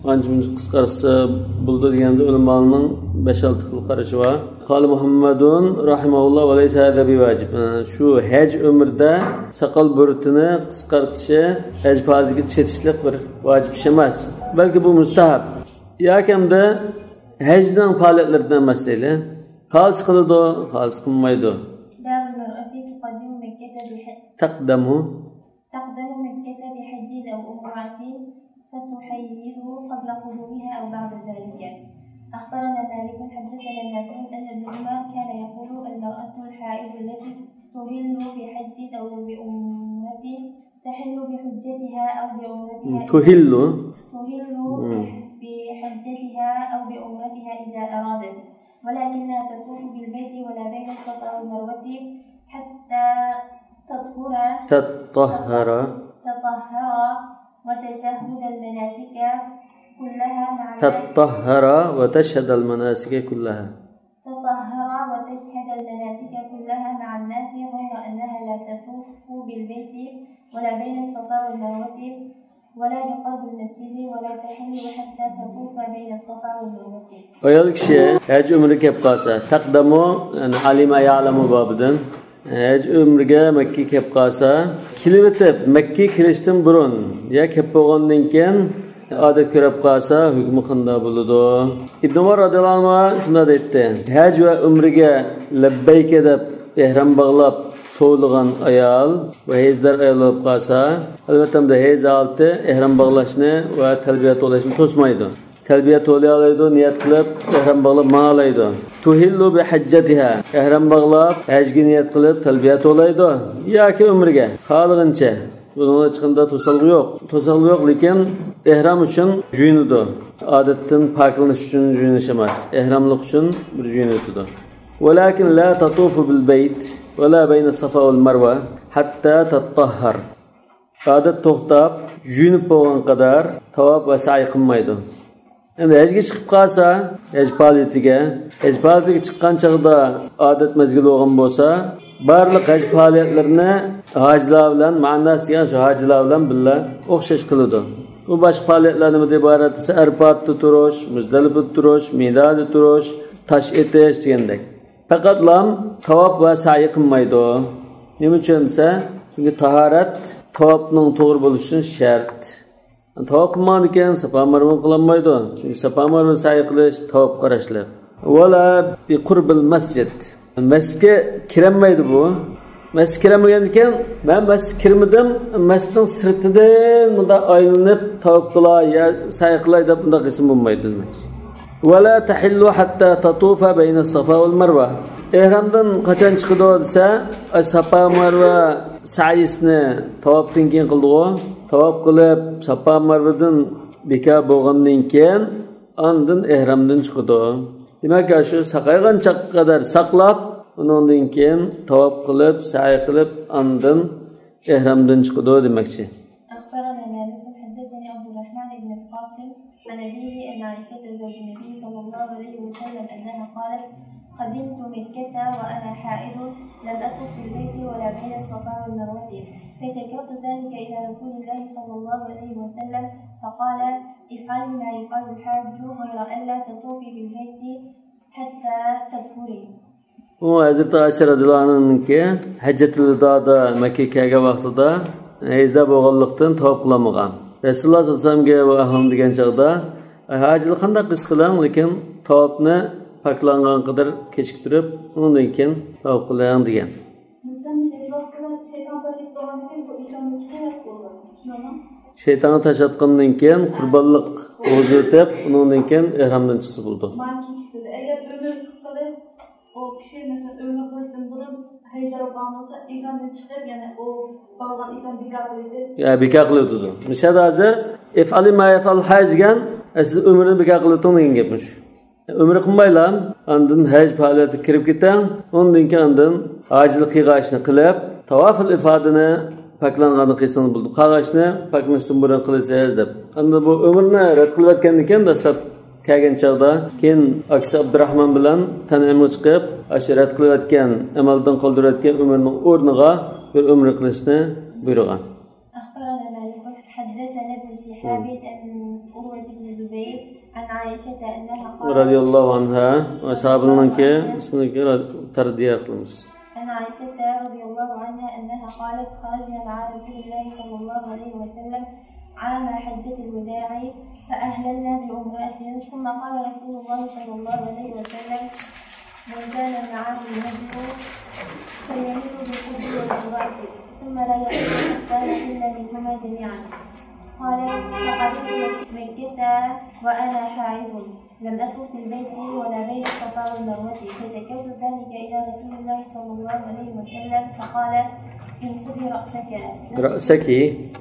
ئانچە-مۇنچە قىسقارتسا بولىدۇ دېگەندە ئۆلىمالارنىڭ بەش-ئالتە خىل قارىشى بار. قال مۇھەممەدۇن رەھىمەھۇللاھ ۋە لەيسە ھازا بىۋاجىب. شۇ ھەج ئۆمرىدە ساقال بۇرۇتىنى قىسقارتىشى ھەج پائالىيىتىگە چېتىشلىق بىر ۋاجىپ ئىش ئەمەس. بەلكى بۇ مۇستەھەب. ياكى ئەمدى ھەجنىڭ پائالىيەتلىرىدىن ئەمەس دەيلى. خالىس قىلىدۇ، خالىس قىلمايدۇ. باب المرأة تقدم مكة بح- تقدم. تقدم مكة بحج أو عمرة فتحيض قبل قدومها أو بعد ذلك. أخبرنا مالك حدثنا نافع أن ابن عمر كان يقول: المرأة الحائض التي تهل بحج أو بعمرة تحل بحجتها أو بعمرتها إذا تهل. تهل مم. بحجتها أو بعمرتها إذا أرادت، ولكنها تطوف بالبيت ولا بين الصفا والمروة حتى تطهر. تطهر. تطهر وتشهد المناسك كلها مع الناس. تطهر وتشهد المناسك كلها. تطهر وتشهد المناسك كلها مع الناس، غير أنها لا تطوف بالبيت ولا بين الصفا والمروة ولا بقرب المسجد ولا تحل حتى تطوف بين الصفا والمروة. ئايال كىشى ھەج ئۆمرىگە كەپ قالسا، تەقدەمۇ، يەنى ئالىمە يەلەمۇ بابىدىن، ھەج ئۆمرىگە مەككىگە كەپ قالسا، كېلىۋېتىپ، مەككىگە كېلىشتىن بۇرۇن يا كەپ بولغاندىن كېيىن ئادەت كۆرۈپ قالسا، ھۆكمى قانداق بولىدۇ؟ ئىبن ئۆمەر رەزىياللاھۇ ئەنھۇما شۇنداق دەيتتى: ھەج ۋە ئۆمرىگە لەببەيكە دەپ ئېھرام باغلاپ توۋلىغان ئايال ۋە ھەيزدار ئايال بولۇپ قالسا، ئەلۋەتتە، ئەمدى ھەيز ھالىتى ئېھرام باغلاشنى ۋە تەلبىيە توۋلاشنى توسمايدۇ. تەلبىيە توۋلىيالايدۇ، نىيەت قىلىپ ئېھرام باغلاپ ماڭالايدۇ. تۇھىللۇ بىھەججەتىھا، ئېھرام باغلاپ ھەجگە نىيەت قىلىپ تەلبىيە توۋلايدۇ ياكى ئۆمرىگە، خالىغىنىچە. بۇنىڭغا ھېچقانداق توسالغۇ يوق. توسالغۇ يوق، لېكىن ئېھرام ئۈچۈن جۇيۇنىدۇ. ئادەتتىن پاكلىنىش ئۈچۈن جۇيۇنۇش ئەمەس، ئېھراملىق ئۈچۈن بىر جۇيۇنۇۋېتىدۇ. ۋەلاكىن لا تەتۇفۇ بىل بەيت ۋەلا بەينە سافا ۋەل مەرۋە ھەتتا تەتتەھھەر. ئادەت توختاپ، جۇيۇنۇپ بولغان قەدەر تاۋاپ ۋە سەئي قىلمايدۇ. ئەمدى ھەجگە چىقىپ قالسا، ھەج پائالىيىتىگە، ھەج پائالىيىتىگە چىققان چاغدا ئادەت مەزگىلى بولغان بولسا، بارلىق ھەج پائالىيەتلىرىنى ھاجىلار بىلەن، مەئەنناس دېگەن شۇ ھاجىلار بىلەن بىللە ئوخشاش قىلىدۇ. ئۇ باشقا پائالىيەتلەر نېمىدىن ئىبارەت دېسە، ئەرپاتتا تۇرۇش، مۇزدەلىپىدە تۇرۇش، مىنادا تۇرۇش، تاش ئېتىش دېگەندەك. پەقەتلا تاۋاپ ۋە سەئي قىلمايدۇ. نېمە ئۈچۈن دېسە، چۈنكى تاھارەت تاۋاپنىڭ توغرا بولۇشى ئۈچۈن شەرت. تاۋاپ قىلمىغاندىن كېيىن ساپا مەرۋىنى قىلالمايدۇ. چۈنكى ساپا مەرۋىنى سەئي قىلىش تاۋاپقا قاراشلىق. ۋەلا بىقۇربىل مەسجىد. مەسچىتكە كىرەلمەيدۇ بۇ. مەسچىتكە كىرەلمىگەندىن كېيىن، مەن مەسچىتكە كىرمىدىم، مەسچىتنىڭ سىرتىدىن مۇنداق ئايلىنىپ تاۋاپ قىلاي يا سەئي قىلاي دەپ مۇنداق قىلسىمۇ بولمايدۇ دېمەكچى. ۋەلا تەھىللۇ ھەتتا تەتۇفە بەينە سافا ۋەل مەرۋە. ئېھرامدىن قاچان چىقىدۇ دېسە، ئاي ساپا مەرۋە سەئيىسىنى تاۋاپتىن كېيىن قىلىدىغۇ. تاۋاپ قىلىپ، ساپا مەرۋىدىن بىكار بولغاندىن كېيىن، ئاندىن ئېھرامدىن چىقىدۇ. دېمەك، شۇ ساقايغان چاغقا قەدەر ساقلاپ، ئۇنىڭدىن كېيىن تاۋاپ قىلىپ، سەئي قىلىپ، ئاندىن ئېھرامدىن چىقىدۇ دېمەكچى. أخبرنا مالك حدثني عبد الرحمن بن القاسم عن أبيه أن عائشة زوج النبي صلى الله عليه وسلم أنها قالت: قدمت مكة وأنا حائض لم أطف بالبيت ولا بين الصفا والمروة، فشكوت ذلك إلى رسول الله صلى الله عليه وسلم فقال: افعلي ما يفعل الحاج غير ألا تطوفي بالبيت حتى تطهري. ئۇ ھەزرىتى ئائىشە رەزىياللاھۇ ئەنھانىڭكى ھەججەتۇل ۋىدائدا مەككىگە كەلگەن ۋاقتىدا ھەيزدار بولغانلىقتىن تاۋاپ قىلالمىغان. رەسۇلۇللاھ سەللەللاھۇ ئەلەيھى ۋەسەللەمگە ۋە ئاھلىنى دېگەن چاغدا، ئاي ھاجىلار، قانداق قىلسا قىلىڭ، لېكىن تاۋاپنى پاكلانغان قەدەر كېچىكتۈرۈپ، ئۇنىڭدىن كېيىن تاۋاپ قىلىڭ دېگەن. شەيتانغا تاش ئاتقاندىن كېيىن قۇربانلىق بوغۇزلىتىپ، ئۇنىڭدىن كېيىن ئېھرامدىن چىقسا بولىدۇ. ئەگەر ئۆمرە قىلىپ قېلىپ، ئۇ كىشى، مەسىلەن، ئۆمرە قىلىشتىن بۇرۇن ھەيز بولۇپ قالمىسا، ئېھرامدىن چىقىپ، يەنە ئۇ باغلىغان ئېھرام بىكار قىلىۋېتىپ. يا، بىكار قىلىۋېتىدۇ. مۇشۇ يەردە ھازىر، «افعلي ما يفعل الحاج» دېگەن، «سىز ئۆمرىنى بىكار قىلىۋېتىڭ» دېگەن گەپمىش. ئۆمرە قىلمايلا، ئاندىن ھەج پائالىيەتكە كىرىپ كېتىڭ. ئۇندىن كېيىن ئاندىن ھاجىلىق قىلغان ئىشنى قىلىپ، تاۋافۇل ئىفادىنى پاكلانغاننى قىلسىڭىز بولىدۇ. قالغان ئىشنى پاكلىنىشتىن بۇرۇن قىلىسىز دەپ. ئەمدى بۇ ئۆمرىنى رەت قىلىۋەتكەندىن كېيىن، دەسلەپ كەلگەن چاغدا، كېيىن ئاكىسى ئابدۇراھمان بىلەن تەنئىمغا چىقىپ، ئاشۇ رەت قىلىۋەتكەن، ئەمەلدىن قالدۇرۇۋەتكەن ئۆمرىنىڭ ئورنىغا بىر ئۆمرە قىلىشنى بۇيرۇغان. أخبرنا مالك حدثنا ابن شهاب عن عروة بن الزبير عن عائشة أنها قالت، رادىياللاھۇ ئەنھا، ئەسھابىنىڭكى ئىسمىنىڭكى تەرجىمە قىلىمىز. عن عائشة رضي الله عنها أنها قالت: خرجنا مع رسول الله صلى الله عليه وسلم عام حجة الوداع فأهللنا بعمرة، ثم قال رسول الله صلى الله عليه وسلم: من كان معه الهدي فليهل بالحج والعمرة، ثم لا يحل حجان إلا منهما جميعا. قالت: فقدمت مكة وأنا حائض، لم أطف بالبيت ولا بين الصفا والمروة، فشكوت ذلك إلى رسول الله صلى الله عليه وسلم، فقال: انقضي رأسك، رأسك.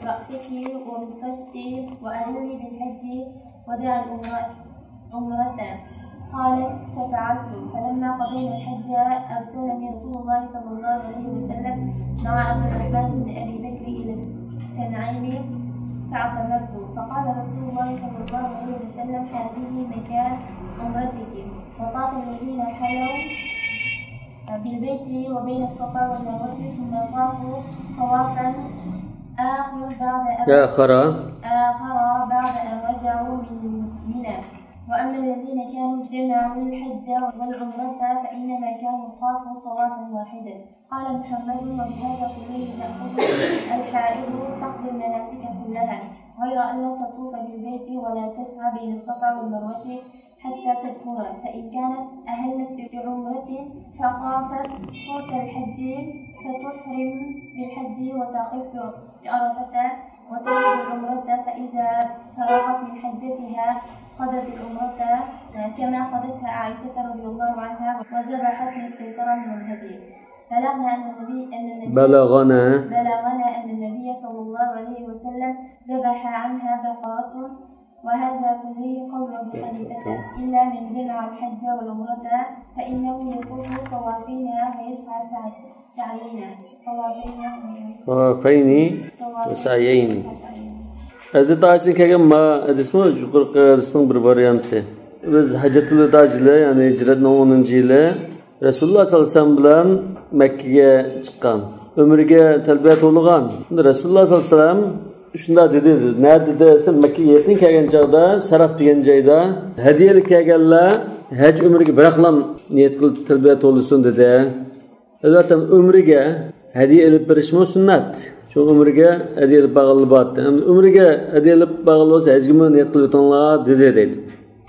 رأسك وامتشطي وأهلي بالحج ودعي العمرة، عمرة. قالت: ففعلت، فلما قضينا الحج أرسلني رسول الله صلى الله عليه وسلم مع عبد الرحمن بن أبي بكر إلى التنعيم فاعتمرت، فقال رسول الله صلى الله عليه وسلم: هذه مكان عمرتك، وطاف الذين حلوا بالبيت وبين الصفا والمروة، ثم طافوا طوافا آخر بعد أن، آخر. آخر بعد أن رجعوا من منى. وأما الذين كانوا جمعوا الحج والعمرة فإنما كانوا طافوا طوافا واحدا. قال محمد: وبهذا كله تأخذ الحائض تقضي المناسك كلها، غير أن لا تطوف بالبيت ولا تسعى بين الصفا والمروة حتى تطهر، فإن كانت أهلت بعمرة فطافت فوت الحج فتحرم بالحج وتقف بعرفة وتعيد العمرة، فإذا فرغت من حجتها قضت العمرة كما قضتها عائشة رضي الله عنها وذبحت ما استيسر من الهدي. بلغنا أن النبي، أن النبي، بلغنا. بلغنا أن النبي صلى الله عليه وسلم ذبح عنها بقرة، وهذا كله قول أبي حنيفة، إلا من جمع الحج والعمرة فإنه يطوف طوافين ويسعى سع-، سعيين. طوافين ويسعى، طوافين وسعيين. ئەزىز تاجدىن كەلگەن ما ھەدىسمۇ يۇقىرىقى ھەدىسنىڭ بىر ۋارىيانتى. بىز ھەججەتۇل ۋىدا يىلى، يەنى ھىجرەتنىڭ ئونىنچى يىلى، رەسۇلۇللا سەللەللاھۇ ئەلەيھى ۋەسەللەم بىلەن مەككىگە چىققان. ئۆمرىگە تەلبىيە توۋلىغان. رەسۇلۇللا سەللەللاھۇ ئەلەيھى ۋەسەللەم شۇنداق دېدى، نەدە دېسە، مەككىگە يېقىن كەلگەن چاغدا، سەرەف دېگەن جايدا، ھەدىيە ئېلىپ كەلگەنلەر ھەج ئۆمرىگە بىراقلا نىيەت قىلىپ تەلبىيە توۋلىسۇن دېدى. ئەلۋەتتە، ئۆمرىگە ھەدىيە ئېلىپ بېرىشمۇ سۈننەت. شۇ ئۆمرىگە ھەدىيە ئېلىپ بارغانلار بارتى. ئەمدى ئۆمرىگە ھەدىيە ئېلىپ بارغانلار بولسا، ھەجگىمۇ نىيەت قىلىۋېتىڭلار دېدى، دەيدۇ.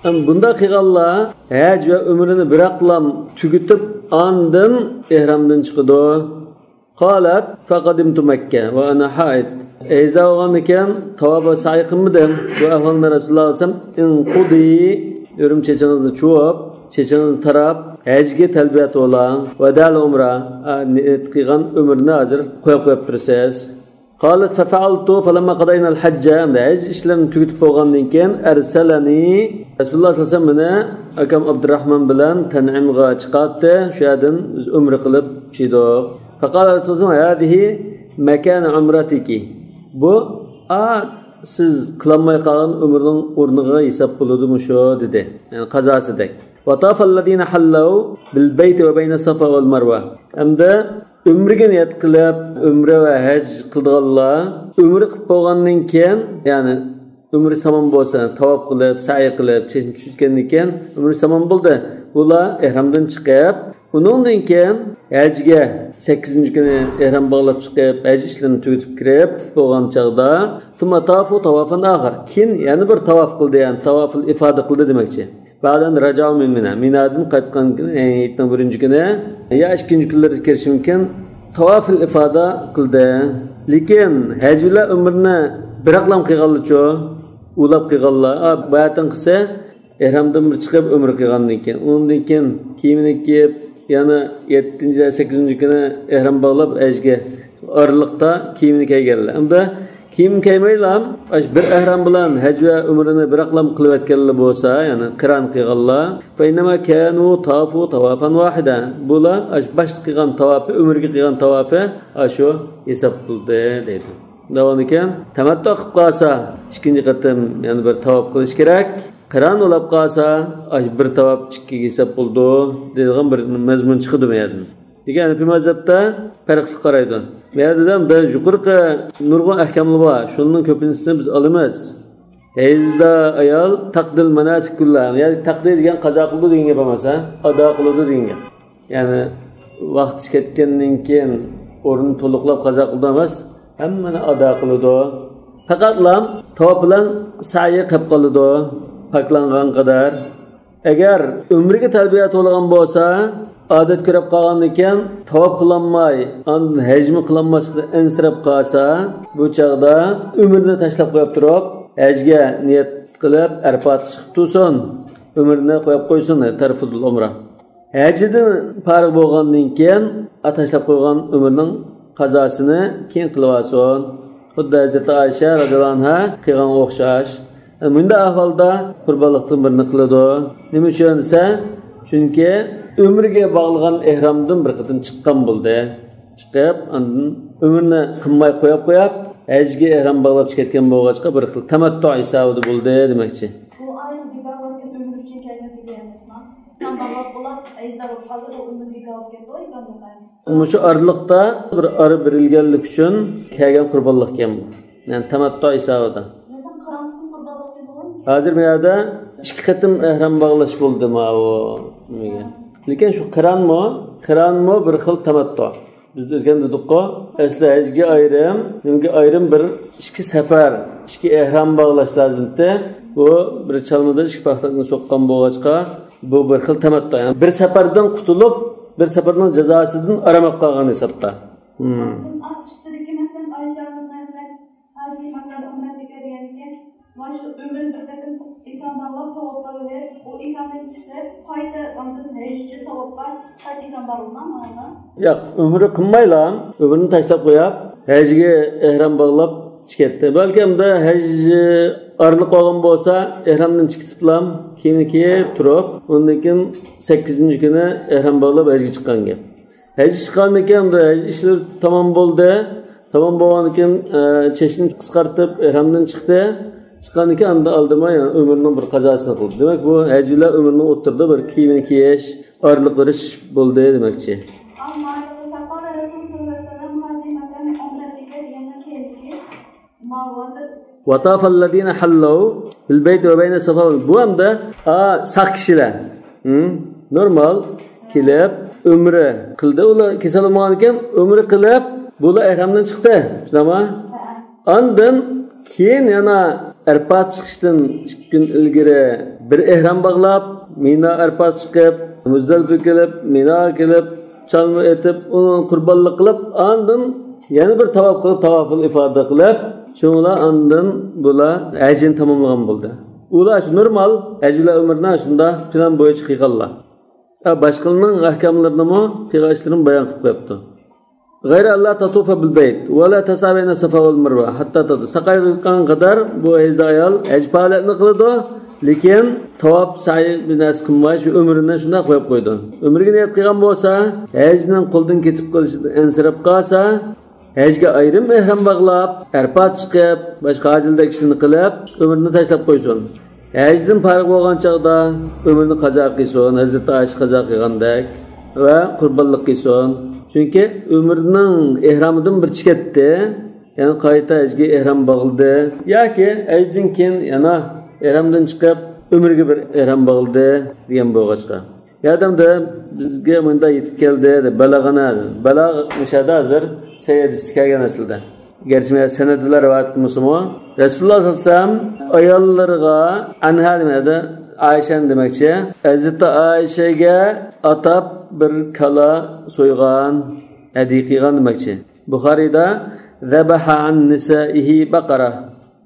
ئەمما بۇنداق قىلغانلار ھەج ۋە ئۆمرىنى بىراقلا تۈگىتىپ، ئاندىن ئېھرامدىن چىقىدۇ. قالت: فقدمت مكة وأنا حائض. ھەيزدار بولغاندىكىن تاۋاپ ۋە سەي قىلمىدىم. بۇ ئەھۋالنى رەسۇلۇللا ئەلەيھىسسالام: انقضي، ئۆرۈم چېچىڭىزنى چۇۋۇپ، چېچىڭىزنى تاراپ، ھەجگە تەلبىيە توۋلاڭ. ۋەدەئۇل ئۇمرە، ئا، نىيەت قىلغان ئۆمرىنى ھازىر قويۇپ قويۇپ تۇرىسىز. قالت: ففعلت، فلما قضينا الحج، ئەمدى ھەج ئىشلىرىنى تۈگىتىپ بولغاندىن كېيىن، أرسلني، رەسۇلۇللا سەللەللاھۇ ئەلەيھى ۋەسەللەم مېنى ئاكام ئابدۇراھمان بىلەن تەنئىمغا چىقارتتى. شۇ يەردىن بىز ئۆمرە قىلىپ چىقتۇق. فقال رسول الله: هذه مكان عمرتك. بۇ، ئا، سىز قىلالماي قالغان ئۆمرىنىڭ ئورنىغا ھېساب بولىدۇ مۇشۇ، دېدى. يەنى قازاسىدەك. وطاف الذين حلوا بالبيت وبين الصفا والمروة. ئەمدى ئۆمرىگە نىيەت قىلىپ، ئۆمرە ۋە ھەج قىلىدىغانلار ئۆمرە قىلىپ بولغاندىن كېيىن، يەنى ئۆمرە تامام بولسا، تاۋاپ قىلىپ، سەي قىلىپ، چېچىنى چۈشۈرتكەندىن كېيىن ئۆمرە تامام بولدى. ئۇلار ئېھرامدىن چىقىپ، ئۇنىڭدىن كېيىن ھەجگە سەككىزىنچى كۈنى ئېھرام باغلاپ چىقىپ، ھەج ئىشلىرىنى تۈگىتىپ كىرىپ بولغان چاغدا، ثم طافوا طوافا آخر. كېيىن يەنە بىر تاۋاپ قىلدى، يەنى تاۋافۇل ئىفادە قىلدى دېمەكچى. بعد أن رجعوا من منى. مىنادىن قايتقان كۈنى، يەنى ھېيتنىڭ بىرىنچى كۈنى يا ئىككىنچى كۈنلىرىدە كىرىشى مۇمكىن، تاۋافۇل ئىفادە قىلدى. لېكىن ھەج بىلەن ئۆمرىنى بىراقلا قىلغانلىچۇ؟ ئۇلاپ قىلغانلار. ئا، بۇ يەردىن قىلسا، ئېھرامدىن بىر چىقىپ ئۆمرە قىلغاندىن كېيىن، ئۇنىڭدىن كېيىن كىيىمىنى كىيىپ، يەنى يەتتىنچى، سەككىزىنچى كۈنى ئېھرام باغلاپ ھەجگە ئارىلىقتا كىيىمنى كىيگەنلەر. ئەمدى كىيىم كىيمەيلا، ئاشۇ بىر ئەھرام بىلەن ھەج ۋە ئۆمرىنى بىراقلا قىلىۋەتكەنلەر بولسا، يەنى قىران قىلغانلار، فإنما كانوا طافوا طوافا واحدا. بۇلار ئاشۇ باشتا قىلغان تاۋاپى، ئۆمرىگە قىلغان تاۋاپى ئاشۇ ھېساب قىلدى دەيدۇ. داۋامىكەن، تەمەتتۇ قىلىپ قالسا، ئىككىنچى قېتىم يەنە بىر تاۋاپ قىلىش كېرەك. قىران بولاپ قالسا، ئاشۇ بىر تاۋاپ ئىككىگە ھېساب بولىدۇ دەيدىغان بىر مەزمۇن چىقىدۇ بۇ يەردىن. لېكىن ھەنىپىي مەزھەپتە پەرقلىق قارايدۇ. بۇ يەردە دەم بىر يۇقىرىقى نۇرغۇن ئەھكاملار بار. شۇنىڭ كۆپىنچىسىنى بىز ئالىمىز. ھەيزدا ئايال تەقدىل ماناسىك كۇللا. يەنى تەقدى دېگەن قازا قىلىدۇ دېگەن گەپ ئەمەس، ھە؟ ئادا قىلىدۇ دېگەن گەپ. يەنى ۋاقتى كەتكەندىن كېيىن ئورنىنى تولۇقلاپ قازا قىلىدۇ ئەمەس، ھەممىنى ئادا قىلىدۇ. پەقەتلا تاۋاپ بىلەن سەي قېلىپ قالىدۇ، پاكلانغان قەدەر. ئەگەر ئۆمرىگە تەلبىيە توۋلىغان بولسا، ئادەت كۆرۈپ قالغاندىكىن تاۋاپ قىلالماي، ئاندىن ھەجمۇ قىلالماسلىقتا ئەنسىرەپ قالسا، بۇ چاغدا ئۆمرىنى تاشلاپ قويۇپ تۇرۇپ، ھەجگە نىيەت قىلىپ، ئەرپات چىقىپ تۇرسۇن، ئۆمرىنى قويۇپ قويسۇن، تەرفۇدۇل ئۇمرا. ھەجدىن پارىغ بولغاندىن كېيىن، تاشلاپ قويغان ئۆمرىنىڭ قازاسىنى كېيىن قىلىۋالسۇن. خۇددى ھەزرىتى ئائىشە رەزىياللاھۇ ئەنھا قىلغانغا ئوخشاش. مۇنداق ئەھۋالدا قۇربانلىقتىن بىرنى قىلىدۇ. نېمە ئۈچۈن دېسە، چۈنكى ئۆمرىگە باغلىغان ئېھرامدىن بىر قېتىم چىققان بولدى. چىقىپ، ئاندىن ئۆمرىنى قىلماي قويۇپ، قويۇپ، ھەجگە ئېھرام باغلاپ چىقىۋەتكەن بولغاچقا، بىر خىل تەمەتتۇ ھېسابىدا بولدى دېمەكچى. بۇ ئايەت بىكار بولغان ئۆمۈر ئۈچۈن كەلگەن دېگەن ئەمەسمۇ؟ ئىكرام باغلاپ بولۇپ، ھەيزدار بولۇپ قالدى، بۇ ئۆمۈر بىكار بولۇپ كەتتى، ئىكرام بولغان. مۇشۇ ئارىلىقتا بىر ئارا بېرىلگەنلىك ئۈچۈن كەلگەن قۇربانلىق ئىكەن بۇ. يەنى تەمەتتۇ ھېسابىدا. مەسىلەن، قىران قىلسۇن قۇربانلىق دېدىغۇ. ھازىر بۇ يەردە ئىككى قېتىم ئېھرام باغلاش بولدى ماۋۇ نېمىگە. لېكىن شۇ قىرانمۇ، قىرانمۇ بىر خىل تەمەتتۇ. بىز ئۆتكەندە دېدۇققۇ، ئەسلى ھەجگە ئايرىم، نېمىگە ئايرىم، بىر ئىككى سەپەر، ئىككى ئېھرام باغلاش لازىمتى. بۇ بىر چالمىدا ئىككى پاختاقنى سوققان بولغاچقا، بۇ بىر خىل تەمەتتۇ. يەنى بىر سەپەردىن قۇتۇلۇپ، بىر سەپەرنىڭ جازاسىدىن ئارام ئاپ قالغان ھېسابتا. ھىم. ئاندىن ئارتۇق ئۈستىدىكى، مەسىلەن، ئائىشە ئانىمىز ھەزرەت ھاجى ماكان ئۆمرە دېگەن دېگەنكى، مانا شۇ ئۆمرىنى بىر قېتىم ئېھرام باغلاپ تاۋاپ قىلىۋېلىپ، ئۇ ئېھرامدىن چىقىپ، قايتا ئاندىن ھەج ئۈچۈن تاۋاپقا قايتا ئېھرام باغلىغان مانا. ياق، ئۆمرە قىلمايلا، ئۆمرىنى تاشلاپ قويۇپ، ھەجگە ئېھرام باغلاپ چىقىپ كەتتى. بەلكى ئەمدى ھەج ئارىلىق بولغان بولسا، ئېھرامدىن چىقىپلا، كىيىمنى كىيىپ تۇرۇپ، ئۇندىن كېيىن سەككىزىنچى كۈنى ئېھرام باغلاپ ھەجگە چىققان گەپ. ھەج چىققاندىن كېيىن، ھەج ئىشلىرى تامام بولدى. تامام بولغاندىن كېيىن، ئە، چېچىنى قىسقارتىپ، ئېھرامدىن چىقتى. چىققاندىن كېيىن ئاندىن ئالدىماي، يەنە ئۆمرىنىڭ بىر قازاسىنى قىلدى. دېمەك، بۇ ھەج بىلەن ئۆمرىنىڭ ئوتتۇرىدا بىر كىيىمنى كىيىش، ئارىلىق بېرىش بولدى دېمەكچى. فقال رسول صلى الله عليه وسلم هذه مكان عمرتك، دېگەندىن كېيىنكى ماۋۇ ھازىر وطاف الذين حلوا بالبيت وبين الصفا. بۇ ئەمدى، ئا، ساق كىشىلەر. ھىم؟ نورمال كېلىپ، ئۆمرە قىلدى. ئۇلار كېسەل بولمىغان ئىكەن، ئۆمرە قىلىپ، بۇلار ئېھرامدىن چىقتى. شۇنداقمۇ؟ ئاندىن كېيىن يەنە ئەرپات چىقىشتىن ئىككى كۈن ئىلگىرى بىر ئېھرام باغلاپ، مىنا ئەرپات چىقىپ، مۇزدەلىپە كېلىپ، مىنا كېلىپ، چالما ئېتىپ، ئۇنى قۇربانلىق قىلىپ، ئاندىن يەنە بىر تاۋاپ قىلىپ، تاۋاپۇل ئىفادە قىلىپ، شۇڭلا ئاندىن بۇلار ھەجنى تاماملىغان بولدى. ئۇلار شۇ نورمال ھەج بىلەن ئۆمرىنى شۇنداق پىلان بويىچە قىلغانلار. ھە، باشقىلارنىڭ ئەھكاملىرىنىمۇ، قىلغان ئىشلىرىنى بايان قىلىپ قويۇپتۇ. غير ألا تطوف بالبيت ولا تسعى بين الصفا والمروة حتى تطهر. سەي قىلغان قەدەر بۇ ھەيزدار ئايال ھەج پائالىيەتنى قىلىدۇ، لېكىن تاۋاپ، سەي بىر نەرسە قىلماي، شۇ ئۆمرىنى شۇنداق قويۇپ قويىدۇ. ئۆمرىگە نىيەت قىلغان بولسا، ھەجنىڭ قولدىن كېتىپ قېلىشىدىن ئەنسىرەپ قالسا، ھەجگە ئايرىم ئېھرام باغلاپ، ئەرپات چىقىپ، باشقا ھاجىلىدەك ئىشلارنى قىلىپ، ئۆمرىنى تاشلاپ قويسۇن. ھەجدىن پارىغ بولغان چاغدا ئۆمرىنى قازا قىلسۇن، ھەزرىتى ئائىشە قازا قىلغاندەك، ۋە قۇربانلىق قىلسۇن. چۈنكى ئۆمرىنىڭ ئېھرامىدىن بىر چىكەتتى، يەنە قايتا ھەجگە ئېھرام باغلىدى. ياكى ھەجدىن كېيىن يەنە ئېھرامدىن چىقىپ، ئۆمرىگە بىر ئېھرام باغلىدى دېگەن بولغاچقا. ياردەمدە بىزگە مۇنداق يېتىپ كەلدى، دەپ، بەلەغەنە. بەلەغ مۇشەدە ھازىر سەي ھەدىستە كەلگەن ئەسلىدە. گەرچە مەن سەنەدلەر رىۋايەت قىلمىسىمۇ، رەسۇلۇللا سەللەللاھۇ ئەلەيھى ۋەسەللەم ئاياللىرىغا، ئەنھا دېمەيدۇ، ئائىشەنى دېمەكچى. ھەزرىتى ئائىشەگە ئاتاپ بىر كالا سويغان، ھەدىيە قىلغان دېمەكچى. بۇخارىيدا ذبح عن نسائه بقرة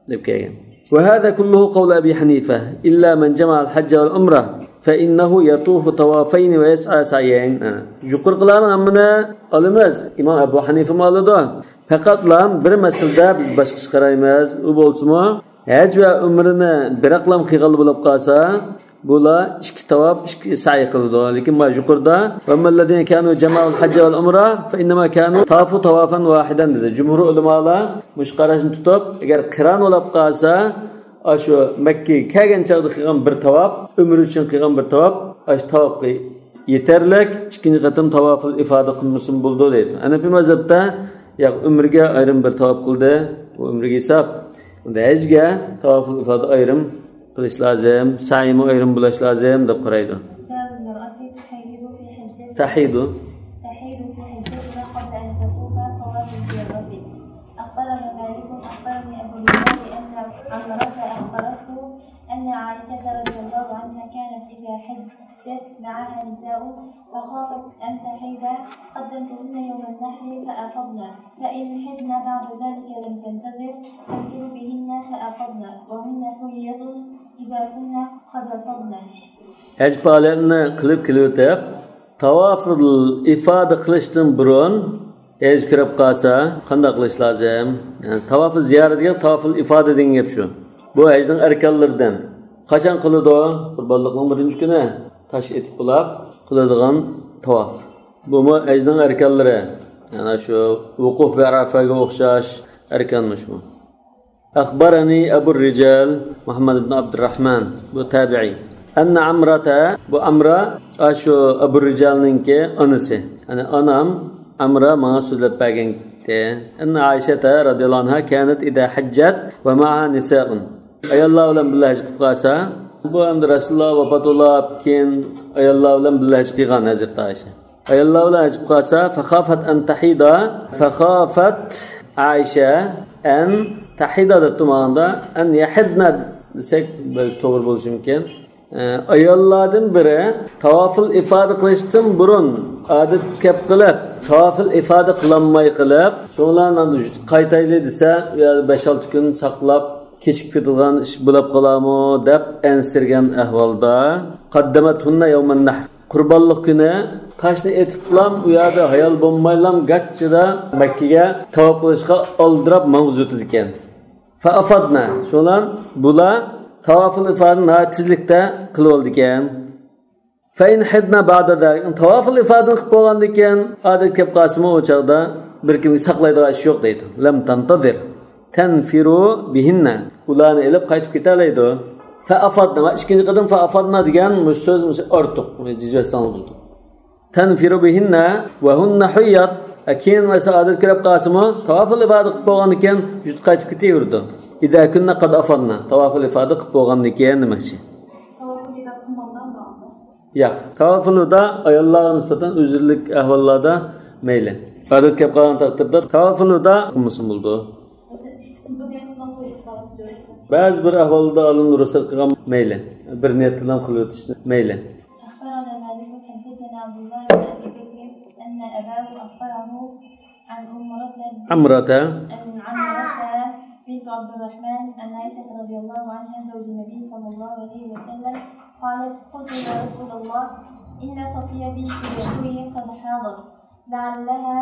دەپ كەلگەن. وهذا كله قول أبي حنيفة إلا من جمع الحج والعمرة فإنه يطوف طوافين ويسعى سعيين. ھە. يۇقىرىقىلارنىڭ ھەممىنى ئالىمىز. ئىمام ئەبۇ ھەنىفىمۇ ئالىدۇ. پەقەتلا بىر مەسىلىدە بىز باشقىچە قارايمىز. ئۇ بولسىمۇ، ھەج ۋە ئۆمرىنى بىراقلام قىلغانلا بولۇپ قالسا، بۇلار ئىككى تاۋاپ، ئىككى سەي قىلىدۇ. لېكىن مانا يۇقىرىدا، وأما الذين كانوا جمعوا الحج والعمرة فإنما كانوا طافوا طوافا واحدا دېدى. جۇمھۇر ئۆلىمالار مۇشۇ قاراشنى تۇتۇپ، ئەگەر قىران بولۇپ قالسا، ئاشۇ مەككىگە كەلگەن چاغدا قىلغان بىر تاۋاپ، ئۆمرە ئۈچۈن قىلغان بىر تاۋاپ، ئاشۇ تاۋاپقا يېتەرلىك، ئىككىنچى قېتىم تاۋافۇل ئىفادە قىلمىسىمۇ بولىدۇ دەيدۇ. ھەنەپىي مەزھەپتە، ياق، ئۆمرىگە ئايرىم بىر تاۋاپ قىلدى، بۇ ئۆمرىگە ھېساب. ئەمدى ھەجگە تاۋافۇل ئىفادە ئايرىم قىلىش لازىم، سەيمۇ ئايرىم بولۇش لازىم دەپ قارايدۇ. باب المرأة تحيض في حجتها. تەھىدۇ. تحيض في حجتها قبل أن تطوف طواف الزيارة. أخبرنا مالك أخبرني أبو الزناد أن عمرة أخبرته أن عائشة رضي الله عنها كانت إذا حجت معها نساء فخافت أن تحيض قدمتهن يوم النحر فأفضن، فإن حضن بعد ذلك لم تنتظر تنفر بهن فأفضن، وهن حيض إذا كن قد أفضن. ھەج پائالىيەتنى قىلىپ كېلىۋېتىپ، تاۋافۇل ئىفادە قىلىشتىن بۇرۇن ھەج كىرىپ قالسا، قانداق قىلىش لازىم؟ يەنى تاۋافۇل زىيارە دېگەن تاۋافۇل ئىفادە دېگەن گەپ شۇ. بۇ ھەجنىڭ ئەركانلىرىدىن. قاچان قىلىدۇ؟ قۇربانلىقنىڭ بىرىنچى كۈنى تاش ئېتىپ بولاپ قىلىدىغان تاۋاپ. بۇمۇ ھەجنىڭ ئەركانلىرى. يەنى شۇ ۋۇقۇف بى ئەرەفەگە ئوخشاش ئەركانمۇ شۇ. أخبرني أبو الرجال محمد بن عبد الرحمن، بۇ تابىئىي. أن عمرة، بۇ ئامرا، ئاشۇ ئەبۇ رىجالنىڭكى ئانىسى. يەنى ئانام ئامرا ماڭا سۆزلەپ بەرگەنتى. أن عائشة رضي الله عنها كانت إذا حجت ومعها نساء. ئاياللار بىلەن بىللە ھەج قىلىپ قالسا، بۇ ئەمدى رەسۇلۇللا ۋاپات بولاپ، كېيىن ئاياللار بىلەن بىللە ھەج قىلغان ھەزرىتى ئائىشە. ئاياللار بىلەن ھەج قىلىپ قالسا، فخافت أن تحيض، فخافت عائشة أن تحيض دەپتۇ ماڭدا، أن يحضن دېسەك بەلكى توغرا بولۇشى مۇمكىن. ئە، ئاياللاردىن بىرى تاۋافۇل ئىفادە قىلىشتىن بۇرۇن ئادەتكە كەپ قىلىپ، تاۋافۇل ئىفادە قىلالماي قېلىپ، شۇڭلار ئەمدى قايتايلى دېسە، ئۇ يەردە بەش-ئالتە كۈن ساقلاپ، كېچىكىپ كېتىدىغان ئىش بولاپ قالارمۇ دەپ ئەنسىرىگەن ئەھۋالدا، قدمتهن يوم النحر. قۇربانلىق كۈنى تاشنى ئېتىپلام، ئۇ يەردە ھايال بولمايلام، گاچچىدا مەككىگە تاۋاپ قىلىشقا ئالدىراپ ماڭغۇزۇۋېتىدىكەن. فأفضن. شۇنىڭ بۇلار تاۋافۇل ئىفادىنى ناھايىتى تېزلىكتە قىلىۋالىدىكەن. فإن حضن بعد ذلك. تاۋافۇل ئىفادىنى قىلىپ بولغاندىن كېيىن، ئادەتكە كەپ قالسىمۇ، ئۇ چاغدا بىر كىمگە ساقلايدىغان ئىش يوق دەيدۇ. لم تنتظر تنفر بهن. ئۇلارنى ئېلىپ قايتىپ كېتەلەيدۇ. فأفضن. ئىككىنچى قېتىم فأفضن دېگەن مۇشۇ سۆز، مۇشۇ ئارتۇق. جىزۋەتسەڭلار بولىدۇ. تنفر بهن وهن حيض. كېيىن مەسىلەن ئادەتكە كىرىپ قالسىمۇ، تاۋافۇل ئىفادە قىلىپ بولغاندىن كېيىن ۋۇجۇدقا قايتىپ كېتىۋېرىدۇ. إذا كن قد أفضن. تاۋافۇل ئىفادە قىلىپ بولغاندىن كېيىن دېمەكچى. ياق. تاۋافۇل ۋىدا ئاياللارغا نىسبەتەن ئۆزرىلىك ئەھۋاللاردا مەيلى. ئادەتكە كەپ قالغان تەقدىردە تاۋافۇل ۋىدا قىلمىسىمۇ بولىدۇ. بەزى بىر ئەھۋالدا ئالىملار رۇخسەت قىلغان مەيلى. بىر نىيەتتىن قىلىۋېتىشنى مەيلى. أخبرنا مالك حدثنا عبد الله بن أبي بكر أن أباه أخبره عن عمرة عمرة. عن عمرة بنت عبد الرحمن عن عائشة رضي الله عنها زوج النبي صلى الله عليه وسلم قالت: قلت يا رسول الله، إن صفية بنت يهوي قد حاضت، لعلها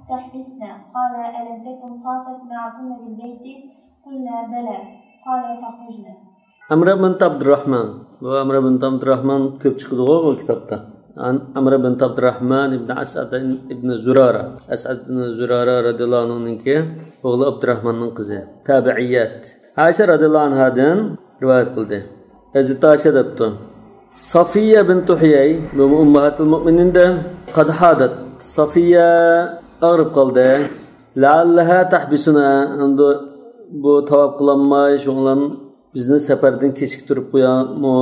تحبسنا. قال: ألم تكن طافت معكن بالبيت؟ قلنا: بلى. قال: فاخرجن. ئەمرە بىنت ئابدۇراخمان. بۇ ئەمرە بىنت ئابدۇراخمان كۆپ چىقىدىغۇ بۇ كىتابتا. ئەمرە بىنت ئابدۇراخمان ئىبن ئەسئەد ئىبن زۇرارە. ئەسئەد ئىبن زۇرارە رەزىياللاھۇ ئەنھۇنىڭكى ئوغلى ئابدۇراخماننىڭ قىزى. تەبىئىيات. ئائىشە رەزىياللاھۇ ئەنھادىن رىۋايەت قىلدى. ھەزرىتى ئائىشە دەپتۇ: سافىيە بىنتۇ ھۇيەي، بۇ ئۇمماھاتۇل مۇئمىنىندىن، قەد ھادەت. سافىيە ئاغرىپ قالدى. لەئەللەھا تەھبىسۇنا، ئەمدى بۇ تاۋاپ قىلالماي، شۇنىڭ بىلەن بىزنى سەپەردىن كېچىكتۈرۈپ قويارمۇ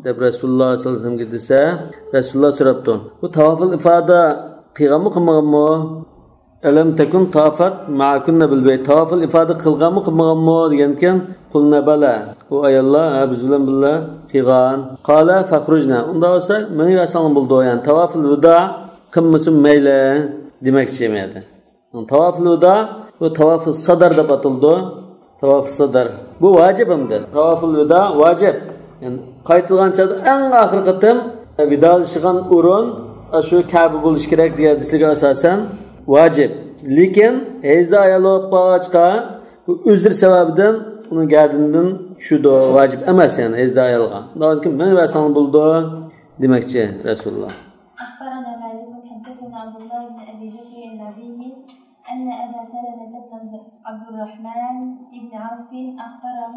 دەپ رەسۇلۇللاھ سەللەللاھۇ ئەلەيھى ۋەسەللەمگە دېسە، رەسۇلۇللاھ سوراپتۇ: بۇ تاۋافۇل ئىفادە قىلغانمۇ قىلمىغانمۇ؟ ئەلەم تەكۇن تافەت مەئەكۇننە بىل بەيت. تاۋافۇل ئىفادە قىلغانمۇ قىلمىغانمۇ دېگەنكەن، قۇلنا بەلە. ئۇ ئاياللار، ھە، بىز بىلەن بىللە قىلغان. قالە فەخرۇجنا. ئۇنداق بولسا مېڭىۋەرسەڭلار بولىدۇ، يەنى تاۋافۇل ۋىدا قىلمىسىمۇ مەيلى دېمەكچى مەيلى. تاۋافۇل ۋىدا، بۇ تاۋافۇل سادار دەپ ئاتىلىدۇ. تاۋافۇل سادار. بۇ ۋاجىپ ئەمدى. تاۋافۇل ۋىدا ۋاجىپ. يەنى قايتىدىغان چاغدا ئەڭ ئاخىرقى قېتىم ۋىدالىشىدىغان ئورۇن ئاشۇ كەبە بولۇشى كېرەك دېگەن ھەدىسلەرگە ئاساسەن ۋاجىپ. لېكىن ھەيزدار ئايال بولۇپ قالغاچقا، بۇ ئۆزرى سەۋەبىدىن ئۇنىڭ گەردىنىدىن چۈشىدۇ، ۋاجىپ ئەمەس، يەنى ھەيزدار ئايالغا. ئۇنداق بولغاندىكىن مېڭىۋەرسەڭ بولىدۇ دېمەكچى رەسۇلۇللا. أخبرنا مالك حدثنا عبد الله بن أبي بكر عن أبيه أن أبا سلمة بن عبد الرحمن بن عوف أخبره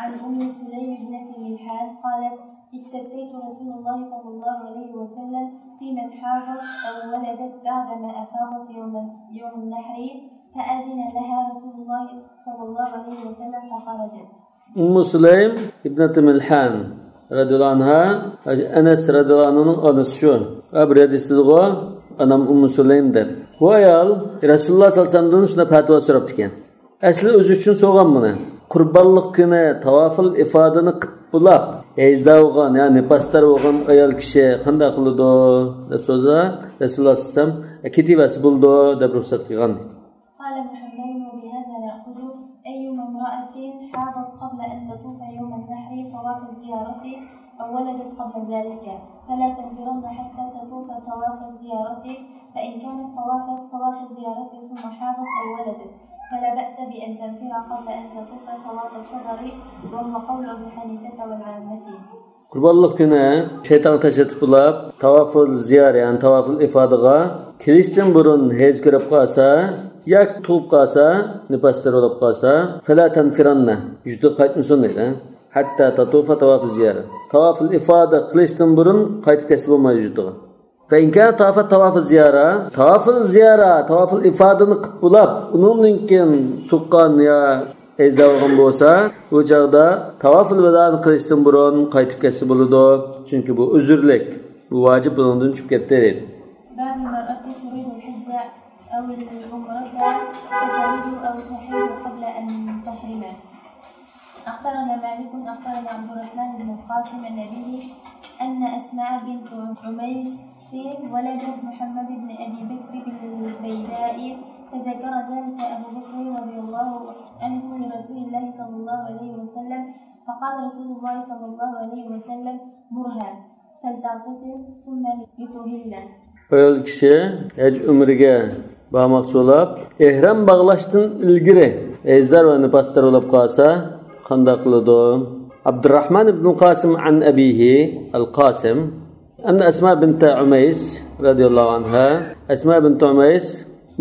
عن أم سليم ابنة ملحان قالت: استفتيت رسول الله صلى الله عليه وسلم فيما حاضت أو ولدت بعدما أفاضت يوم، يوم النحر، فأذن لها رسول الله صلى الله عليه وسلم فخرجت. ئۇممۇ سۇلەيم ئىبنىتى مىلھان رەزىياللاھۇ ئەنھا، ئەنەس رەزىياللاھۇ ئەنھۇنىڭ ئانىسى شۇ. ۋە بىر ھەدىسىدىغۇ ئانام ئۇممۇ سۇلەيم دەپ. بۇ ئايال رەسۇلۇللا سەللەللاھۇ ئەلەيھى ۋەسەللەمدىن شۇنداق پەتىۋا سوراپتىكەن. ئەسلى ئۆزى ئۈچۈن سورىغان بۇنى. قۇربانلىق كۈنى تاۋافۇل ئىفادىنى قىلىپ بولاپ، ھەيزدار بولغان، يا نىپاسدار بولغان ئايال كىشى قانداق قىلىدۇ دەپ سورىسا، رەسۇلۇللا سەللەللاھۇ ئەلەيھى ۋەسەللەم، كېتىۋەرسە بولىدۇ دەپ رۇخسەت قىلغان. قال محمد: وبهذا نأخذ أيما امرأة حاضت قبل أن تطوف يوم النحر طواف الزيارة أو ولدت قبل ذلك، فلا تنفرن حتى تطوف طواف الزيارة، فإن كانت طوافت طواف الزيارة ثم حاضت أو ولدت، فلا بأس بأن تنفر قبل أن تطوف طواف الصدر، وهو قول أبي حنيفة والعامة. قۇربانلىق كۈنى شەيتانغا تاش ئېتىپ بولاپ، تاۋافۇل زىيارە، يەنى تاۋافۇل ئىفادىغا كېلىشتىن بۇرۇن ھەيز كۆرۈپ قالسا ياكى تۇغۇپ قالسا، نىپاسدار بولۇپ قالسا، فلا تنفرن، يۇرتىغا قايتمىسۇن دەيدۇ. حتى تطوف طواف الزيارة. تاۋافۇل ئىفادە قىلىشتىن بۇرۇن قايتىپ كەتسە بولمايدۇ يۇرتىغا. فإن كانت طافت طواف الزيارة، تاۋافۇل زىيارە، تاۋافۇل ئىفادىنى قىلىپ بولاپ، ئۇنىڭدىن كېيىن تۇغقان يا ھەيزدار بولغان بولسا، ئۇ چاغدا تاۋافۇل ۋىدانى قىلىشتىن بۇرۇن قايتىپ كەتسە بولىدۇ. چۈنكى بۇ ئۈزۈرلۈك، بۇ ۋاجىپ بۇنىڭدىن چۈشۈپ كەتتى دەيدۇ. باب المرأة تريد الحج أو العمرة فتلد أو تحيض قبل أن تحرم. أخبرنا مالك أخبرنا عبد الرحمن بن القاسم عن أبيه أن أسماء بنت عميس ولدت محمد بن أبي بكر بالبيداء، فذكر ذلك أبو بكر رضي الله عنه لرسول الله صلى الله عليه وسلم، فقال رسول الله صلى الله عليه وسلم: مرها فلتغتسل ثم لتهل. ئايال كىشى ھەج ئۆمرىگە بارماقچى بولۇپ، ئېھرام باغلاشتىن ئىلگىرى ھەيزدار ۋە نىپاسدار بولۇپ قالسا، قانداق قىلىدۇ؟ عبد الرحمن بن القاسم عن أبيه، القاسم، أن أسماء بنت عميس رضي الله عنها، ئەسما بىنت ئۇمەيس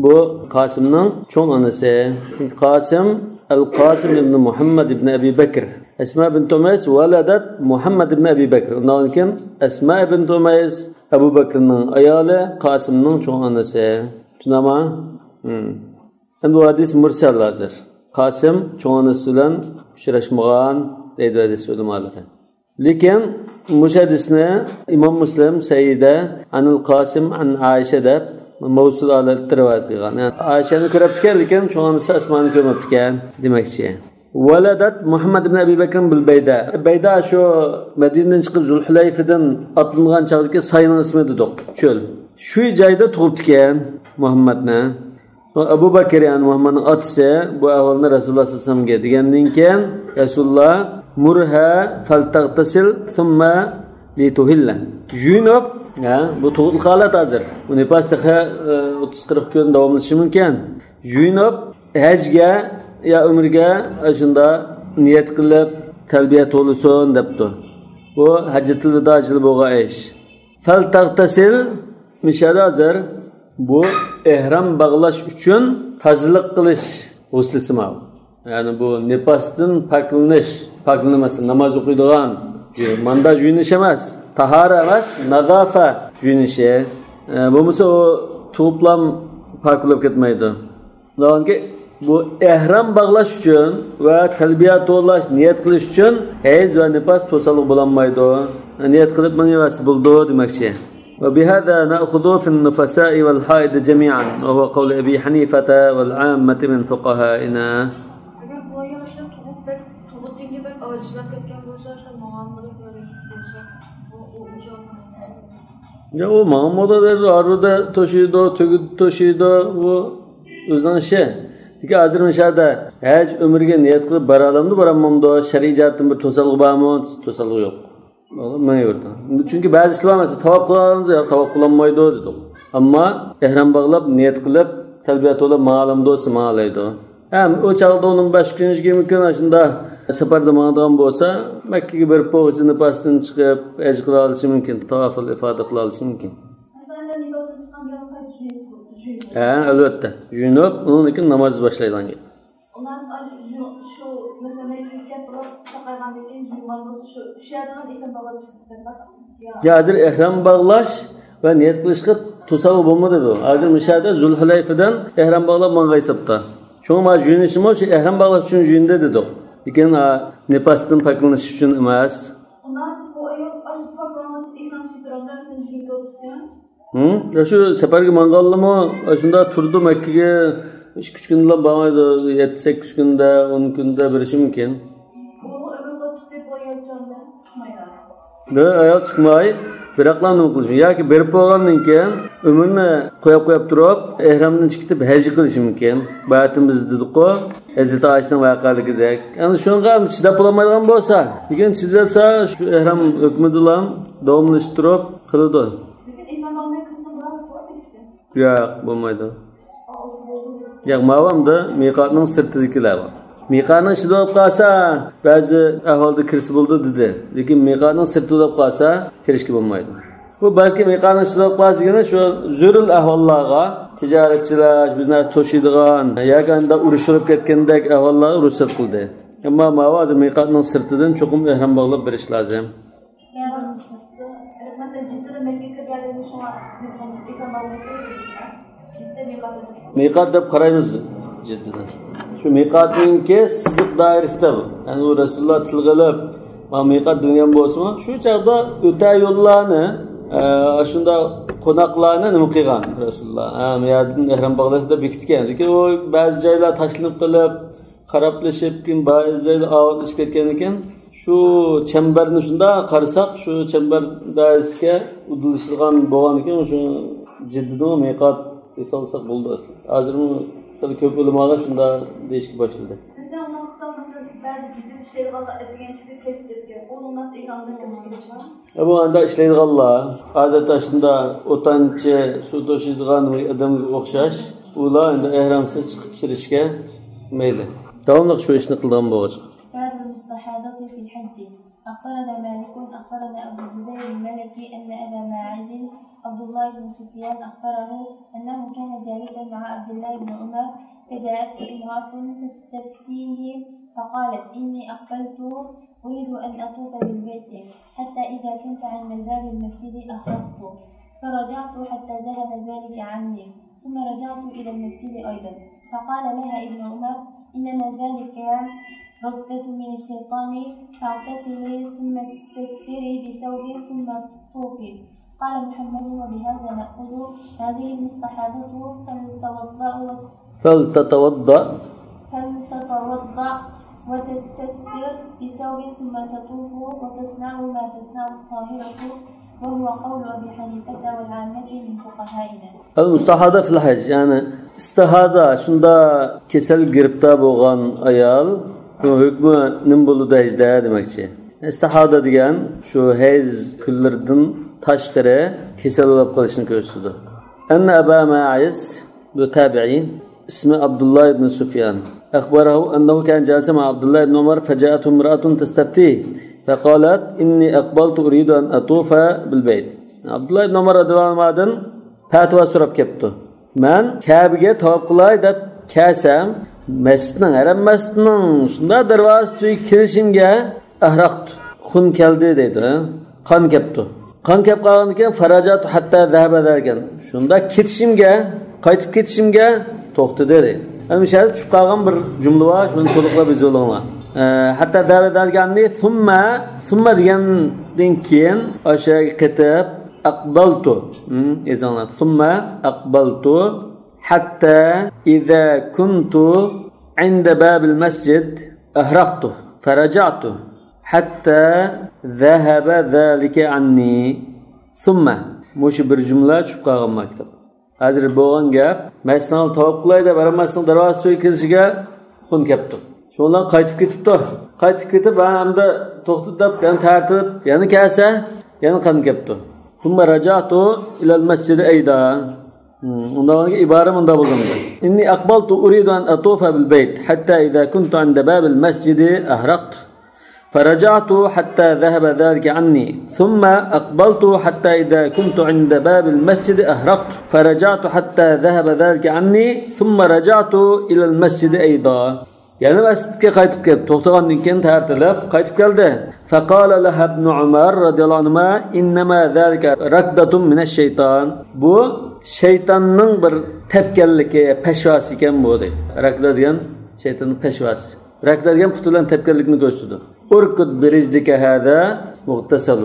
بۇ قاسىمنىڭ چوڭ ئانىسى. چۈنكى قاسىم، القاسم ابن محمد ابن أبي بكر. ئەسما بىنت ئۇمەيس ولدت محمد ابن أبي بكر. ئۇنداقتىن كېيىن ئەسما بىنت ئۇمەيس ئەبۇ بەكرىنىڭ ئايالى، قاسىمنىڭ چوڭ ئانىسى. چۈشىنەما؟ ھىم. ئەمدى بۇ ھەدىس مۇرسەل ھازىر. قاسىم چوڭ ئانىسى بىلەن ئۇچراشمىغان دەيدۇ ھەدىس ئۆلىمالىرى. لېكىن مۇشۇ ھەدىسنى ئىمام مۇسلىم سەھىھىدە عن القاسم عن عائشة دەپ مەۋسۇل ھالەتتە رىۋايەت قىلغان. يەنى ئائىشەنى كۆرۈپتىكەن، لېكىن چوڭ ئانىسى ئەسمانى كۆرمەپتىكەن دېمەكچى. ولدت محمد بن أبي بكر بالبيداء. بەيدا شۇ مەدىنىدىن چىقىپ زۇلھۇلەيفىدىن ئاتلانغان چاغدىكى ساينىڭ ئىسمى دېدۇق، چۆل. شۇ جايدا تۇغۇپتىكەن مۇھەممەدنى. ئەبۇ بەكرى، يەنى مۇھەممەدنىڭ ئاتىسى بۇ ئەھۋالنى رەسۇلۇللا سەللەللاھۇ ئەلەيھى ۋەسەللەمگە دېگەندىن كېيىن، رەسۇلۇللا مۇرھا فەلتەغتەسىل سۇممە لىتۇھىللە. يۇيۇنۇپ، ھە، بۇ تۇغۇتلۇق ھالەت ھازىر. بۇ نىپاس تېخى، ئە، ئوتتۇز قىرىق كۈن داۋاملىشىشى مۇمكىن. يۇيۇنۇپ، ھەجگە يا ئۆمرىگە شۇندا نىيەت قىلىپ، تەلبىيە توۋلىسۇن دەپتۇ. بۇ ھەججەتۇل ۋىدا يىلى بولغان ئىش. فەلتەغتەسىل، مىشەدە ھازىر بۇ ئېھرام باغلاش ئۈچۈن تازىلىق قىلىش غۇسلىسى ماۋۇ. يەنى بۇ نىپاستىن پاكلىنىش، پاكلىنىش مەسىلەن ناماز ئوقۇيدىغان، ماندا يۇيۇنۇش ئەمەس، تاھارە ئەمەس، نازافە يۇيۇنۇشى. ئە، بولمىسا ئۇ تۇغۇپلام پاك بولۇپ كەتمەيدۇ. دەۋامكى، بۇ ئېھرام باغلاش ئۈچۈن ۋە تەلبىيە توۋلاش نىيەت قىلىش ئۈچۈن ھەيز ۋە نىپاس توسالغۇ بولالمايدۇ. نىيەت قىلىپ مېڭىۋەرسە بولىدۇ دېمەكچى. وبهذا نأخذ في النفساء والحائض جميعا، وهو قول أبي حنيفة والعامة من فقهائنا. ئەگەر بۇ ئايال شۇ تۇغۇپ بەك، تۇغۇتىنى بەك ئاجىزلاپ كەتكەن بولسا، شۇ ماڭالمىدەك دەرىجىدە بولسا، بۇ، ئۇ، ئۇ يا، ئۇ ماڭمىدۇ دەيدۇ، ئارۇدا توشۇيدۇ، تۆگىدە توشۇيدۇ، بۇ ئۆزىنىڭ ئىشى. لېكىن ھازىر مۇشۇ يەردە ھەج ئۆمرىگە نىيەت قىلىپ بارالامدۇ، بارالمامدۇ، شەرئىي جەھەتتىن بىر توسالغۇ بارمۇ؟ توسالغۇ يوق. مېڭىۋېرىدۇ. چۈنكى بەزى ئىشلار مەسىلەن، تاۋاپ قىلالامدۇ؟ ياق، تاۋاپ قىلالمايدۇ دېدۇق. ئەمما ئېھرام باغلاپ، نىيەت قىلىپ، تەلبىيە توۋلاپ ماڭالامدۇ دېسە ماڭالايدۇ. ھەم ئۇ چاغدا ئۇنىڭ بەش كۈنى، يىگىرمە كۈن ئاشۇنداق سەپەردە ماڭىدىغان بولسا، مەككىگە بېرىپ بولغۇچە نىپاستىن چىقىپ، ھەج قىلالىشى مۇمكىن، تاۋافۇل ئىفادە قىلالىشى مۇمكىن. ھە، ئەلۋەتتە. يۇيۇنۇپ، ئۇنىڭدىن كېيىن ناماز باشلايدىغان گەپ. يا، ھازىر ئېھرام باغلاش ۋە نىيەت قىلىشقا توسالغۇ بولمىدى بۇ. ھازىر مۇشۇ يەردە زۇلھۇلەيفىدىن ئېھرام باغلاپ ماڭغان ھېسابتا. شۇڭا مانا يۇيۇنۇشىمۇ شۇ ئېھرام باغلاش ئۈچۈن يۇيۇندى دېدۇق. لېكىن، ھە، نىپاستىن پاكلىنىش ئۈچۈن ئەمەس. ھىم؟ يا شۇ سەپەرگە ماڭغانلىمۇ شۇنداق تۇرىدۇ مەككىگە، ئىككى ئۈچ كۈندىلا بارمايدۇ، يەتتە، سەككىز كۈندە، ئون كۈندە بېرىشى مۇمكىن. ئايال چىقماي، بىراقلا نېمە قىلىشى ياكى بېرىپ بولغاندىن كېيىن ئۆمرىنى قويۇپ قويۇپ تۇرۇپ، ئېھرامدىن چىقىپ ھەج قىلىشى مۇمكىن. باياتىن بىز دېدۇققۇ، ھەزرىتى ئائىشىنىڭ ۋەقەلىكىدەك. ئەمدى شۇنىڭغا چىداپ بولالمايدىغان بولسا، لېكىن چىدىۋالسا، شۇ ئېھرام ھۆكمىدىلا داۋاملىشىپ تۇرۇپ قىلىدۇ. ياق، بولمايدۇ. ياق، ماۋۇ ئەمدى مىقاتنىڭ سىرتىدىكىلەر بار. مىقاتنىڭ ئىچىدە بولۇپ قالسا، بەزى ئەھۋالدا كىرسە بولىدۇ دېدى. لېكىن مىقاتنىڭ سىرتىدا بولۇپ قالسا، كىرىشكە بولمايدۇ. بۇ بەلكى مىقاتنىڭ ئىچىدە بولۇپ قالسا دېگىنى شۇ زۆرۈر ئەھۋاللارغا، تىجارەتچىلەر، بىر نەرسە توشۇيدىغان ياكى ئاندا ئۇرۇش بولۇپ كەتكەندەك ئەھۋاللارغا رۇخسەت قىلدى. ئەمما ماۋۇ ھازىر مىقاتنىڭ سىرتىدىن چوقۇم ئېھرام باغلاپ بېرىش لازىم. مەسىلەن، جىددىدىن مەككىگە كىرگەنلىكىنى شۇڭا مىقات دەپ قارايمىز جىددىدىن. شۇ مىقاتنىڭكى سىزىق دائىرىسىدە بۇ. يەنى ئۇ رەسۇلۇللا تىلغا ئېلىپ، مانا مىقات دېگەن بولسىمۇ، شۇ چاغدا ئۆتە يوللارنى، ئە، شۇنداق قوناقلارنى نېمە قىلغان رەسۇلۇللا؟ ھە، بۇ يەردىن ئېھرام باغلاش دەپ بېكىتكەن. لېكىن ئۇ بەزى جايلار تاشلىنىپ قېلىپ، خارابلىشىپ، كېيىن بەزى جايدا ئاۋاتلىشىپ كەتكەندىن كېيىن، شۇ چەمبەرنى شۇنداق قارىساق، شۇ چەمبەر دائىرىسىگە ئۇدۇلىشىدىغان بولغاندىكىن، شۇ جىددىدىمۇ مىقات ھېسابلىساق بولىدۇ ئەسلى. ھازىرمۇ خېلى كۆپ ئۆلىمالار شۇنداق دېيىشكە باشلىدى. مەسىلەن، ئۇنداق قىلساق، مەسىلەن، بەزى جىددىدە ئىشلەيدىغانلار ئەتىگەن چىقىپ، كەچ چىقىپ، ئۇ ناماز ئېھرامدىن كىرىشكە بولىدۇ. ئە، بۇ ئاندا ئىشلەيدىغانلار، ئادەتتە شۇنداق ئوتانچى، سۇ توشۇيدىغان ئادەمگە ئوخشاش، ئۇلار ئەمدى ئېھرامسىز چىقىپ سۈرۈشكە مەيلى. داۋاملىق شۇ ئىشنى قىلىدىغان بولغاچقا. باب المستحاضة في الحج. أخبرنا مالك، أخبرنا أبو الزبير المالكي أن أبا ماعز عبد الله بن سفيان أخبره أنه كان جالسا مع عبد الله بن عمر فجاءته امرأة تستفتيه فقالت: إني أقبلت أريد أن أطوف بالبيت حتى إذا كنت عند باب المسجد أحرقت، فرجعت حتى ذهب ذلك عني، ثم رجعت إلى المسجد أيضا. فقال لها ابن عمر: إنما ذلك ربدة من الشيطان، فاغتسلي ثم استدفري بثوب ثم طوفي. قال محمد: وبهذا نأخذ هذه المستحاضة، فلتتوضأ وس- فلتتوضأ. فلتتوضأ وتستدفر بثوب ثم تطوف وتصنع ما تصنع الطاهرة، وهو قول أبي حنيفة والعامة من فقهائنا. ئەل مۇستەھادە فىل ھەج، يەنى ئىستىھادە، شۇنداق كېسەل گىرىپتار بولغان ئايال، بۇنىڭ ھۆكمى نېمە بولىدۇ ھەجدە دېمەكچى. ئىستىھادە دېگەن شۇ ھەيز كۈنلىرىدىن تاشقىرى كېسەل بولۇپ قېلىشنى كۆرسىتىدۇ. ئەننە ئەبا مائىز، بۇ تابىئىي، ئىسمى ئابدۇللا ئىبن سۇفيان. أخبره أنه كان جالسا مع عبد الله بن عمر فجاءته امرأة تستفتيه فقالت: إني أقبلت أريد أن أطوف بالبيت. ئابدۇللا ئىبن ئۆمەر رەزىياللاھۇ ئەنھۇدىن پەتىۋا سوراپ كەپتۇ. مەن كەبىگە تاۋاپ قىلاي دەپ كەلسەم، مەسچىتنىڭ، ھەرەم مەسچىتىنىڭ شۇنداق دەرۋازىسى تۈۋىگە كېلىشىمگە، ئەھرەقتۇ، خۇن كەلدى دەيدۇ، ھە؟ قان كەپتۇ. قان كەپ قالغاندىن كېيىن، فەرەجەتۇ ھەتتا زەھەبە زالىكە. شۇنداق كېتىشىمگە، قايتىپ كېتىشىمگە توختىدى دەيدۇ. ئەمدى مۇشۇ يەردە چۈشۈپ قالغان بىر جۈملە بار، شۇنى تولۇقلاپ يېزىۋېلىڭلار. ئە، ھەتتا زەھەبە زالىكە ئەننى، سۇممە، سۇممە دېگەندىن كېيىن، ئاشۇ يەرگە قېتىپ، ئەقبەلتۇ. ھىم، يېزىڭلار. سۇممە ئەقبەلتۇ ھەتتا ئىزا كۇنتۇ ئىندە بابىل مەسجىد ئەھرەقتۇ فەرەجەتۇ ھەتتا زەھەبە زالىكە ئەننى. سۇممە. مۇشۇ بىر جۈملە چۈشۈپ قالغان ماكتاب. ھازىر بولغان گەپ، مەسچىتنىڭ ئالدىدا تاۋاپ قىلاي دەپ، ھەرەم مەسچىتنىڭ دەرۋازىسى تۈۋىگە كىرىشىگە خۇن كەپتۇ. شۇنىڭ بىلەن قايتىپ كېتىپتۇ. قايتىپ كېتىپ، ھە، ئەمدى توختىدى دەپ، يەنە تەرتىلىپ، يەنە كەلسە، يەنە قان كەپتۇ. ثم رجعت إلى المسجد أيضا. ئۇنداق ئىبارە مۇنداق بولغان. إني أقبلت أريد أن أطوف بالبيت حتى إذا كنت عند باب المسجد أهرقت. فرجعت حتى ذهب ذلك عني. ثم أقبلت حتى إذا كنت عند باب المسجد أهرقت. فرجعت حتى ذهب ذلك عني. ثم رجعت إلى المسجد أيضا. يەنە مەسچىتكە قايتىپ كەلدى. توختىغاندىن كېيىن تەرتىلىپ قايتىپ كەلدى. فقال لها ابن عمر رضي الله عنهما: إنما ذلك ركضة من الشيطان. بۇ شەيتاننىڭ بىر تەپكەنلىكى، پەشۋاسى ئىكەن بۇ، دەيدۇ. رەكدە دېگەن شەيتاننىڭ پەشۋاسى. رەكدە دېگەن پۇتى بىلەن تەپكەنلىكنى كۆرسىتىدۇ. اركض برجلك هذا مغتسل.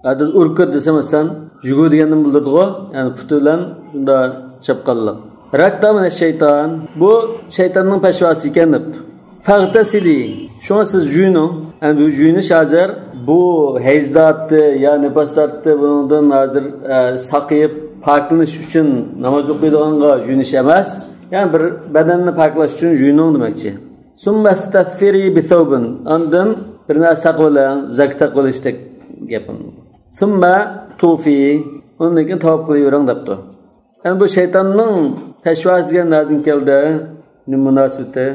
ئادەتتە ئۇركۇت دېسە، مەسىلەن، يۈگۈر دېگەننى بىلدۈرىدىغۇ، يەنى پۇتى بىلەن شۇنداق چاپقانلىق. ركضة من الشيطان، بۇ شەيتاننىڭ پەشۋاسى ئىكەن دەپتۇ. فاغتسلي، شۇڭا سىز يۇيۇنۇڭ. يەنى بۇ يۇيۇنۇش ھازىر بۇ ھەيز تارتتى يا نىپاس تارتتى، بۇنىڭدىن ھازىر، ئە، ساقىيىپ پاكلىنىش ئۈچۈن ناماز ئوقۇيدىغانغا يۇيۇنۇش ئەمەس. يەنى بىر بەدەننى پاكلاش ئۈچۈن يۇيۇنۇڭ دېمەكچى. ثم استثري بثوب، ئاندىن بىر نەرسە تاقىۋېلىڭ، زاكا تاقىۋېلىشتەك گەپ. ثم طوفي، ئۇندىن كېيىن تاۋاپ قىلىۋېرىڭ دەپتۇ. يەنى بۇ شەيتاننىڭ پەشۋاسى دېگەن نەدىن كەلدى؟ نېمە مۇناسىۋىتى؟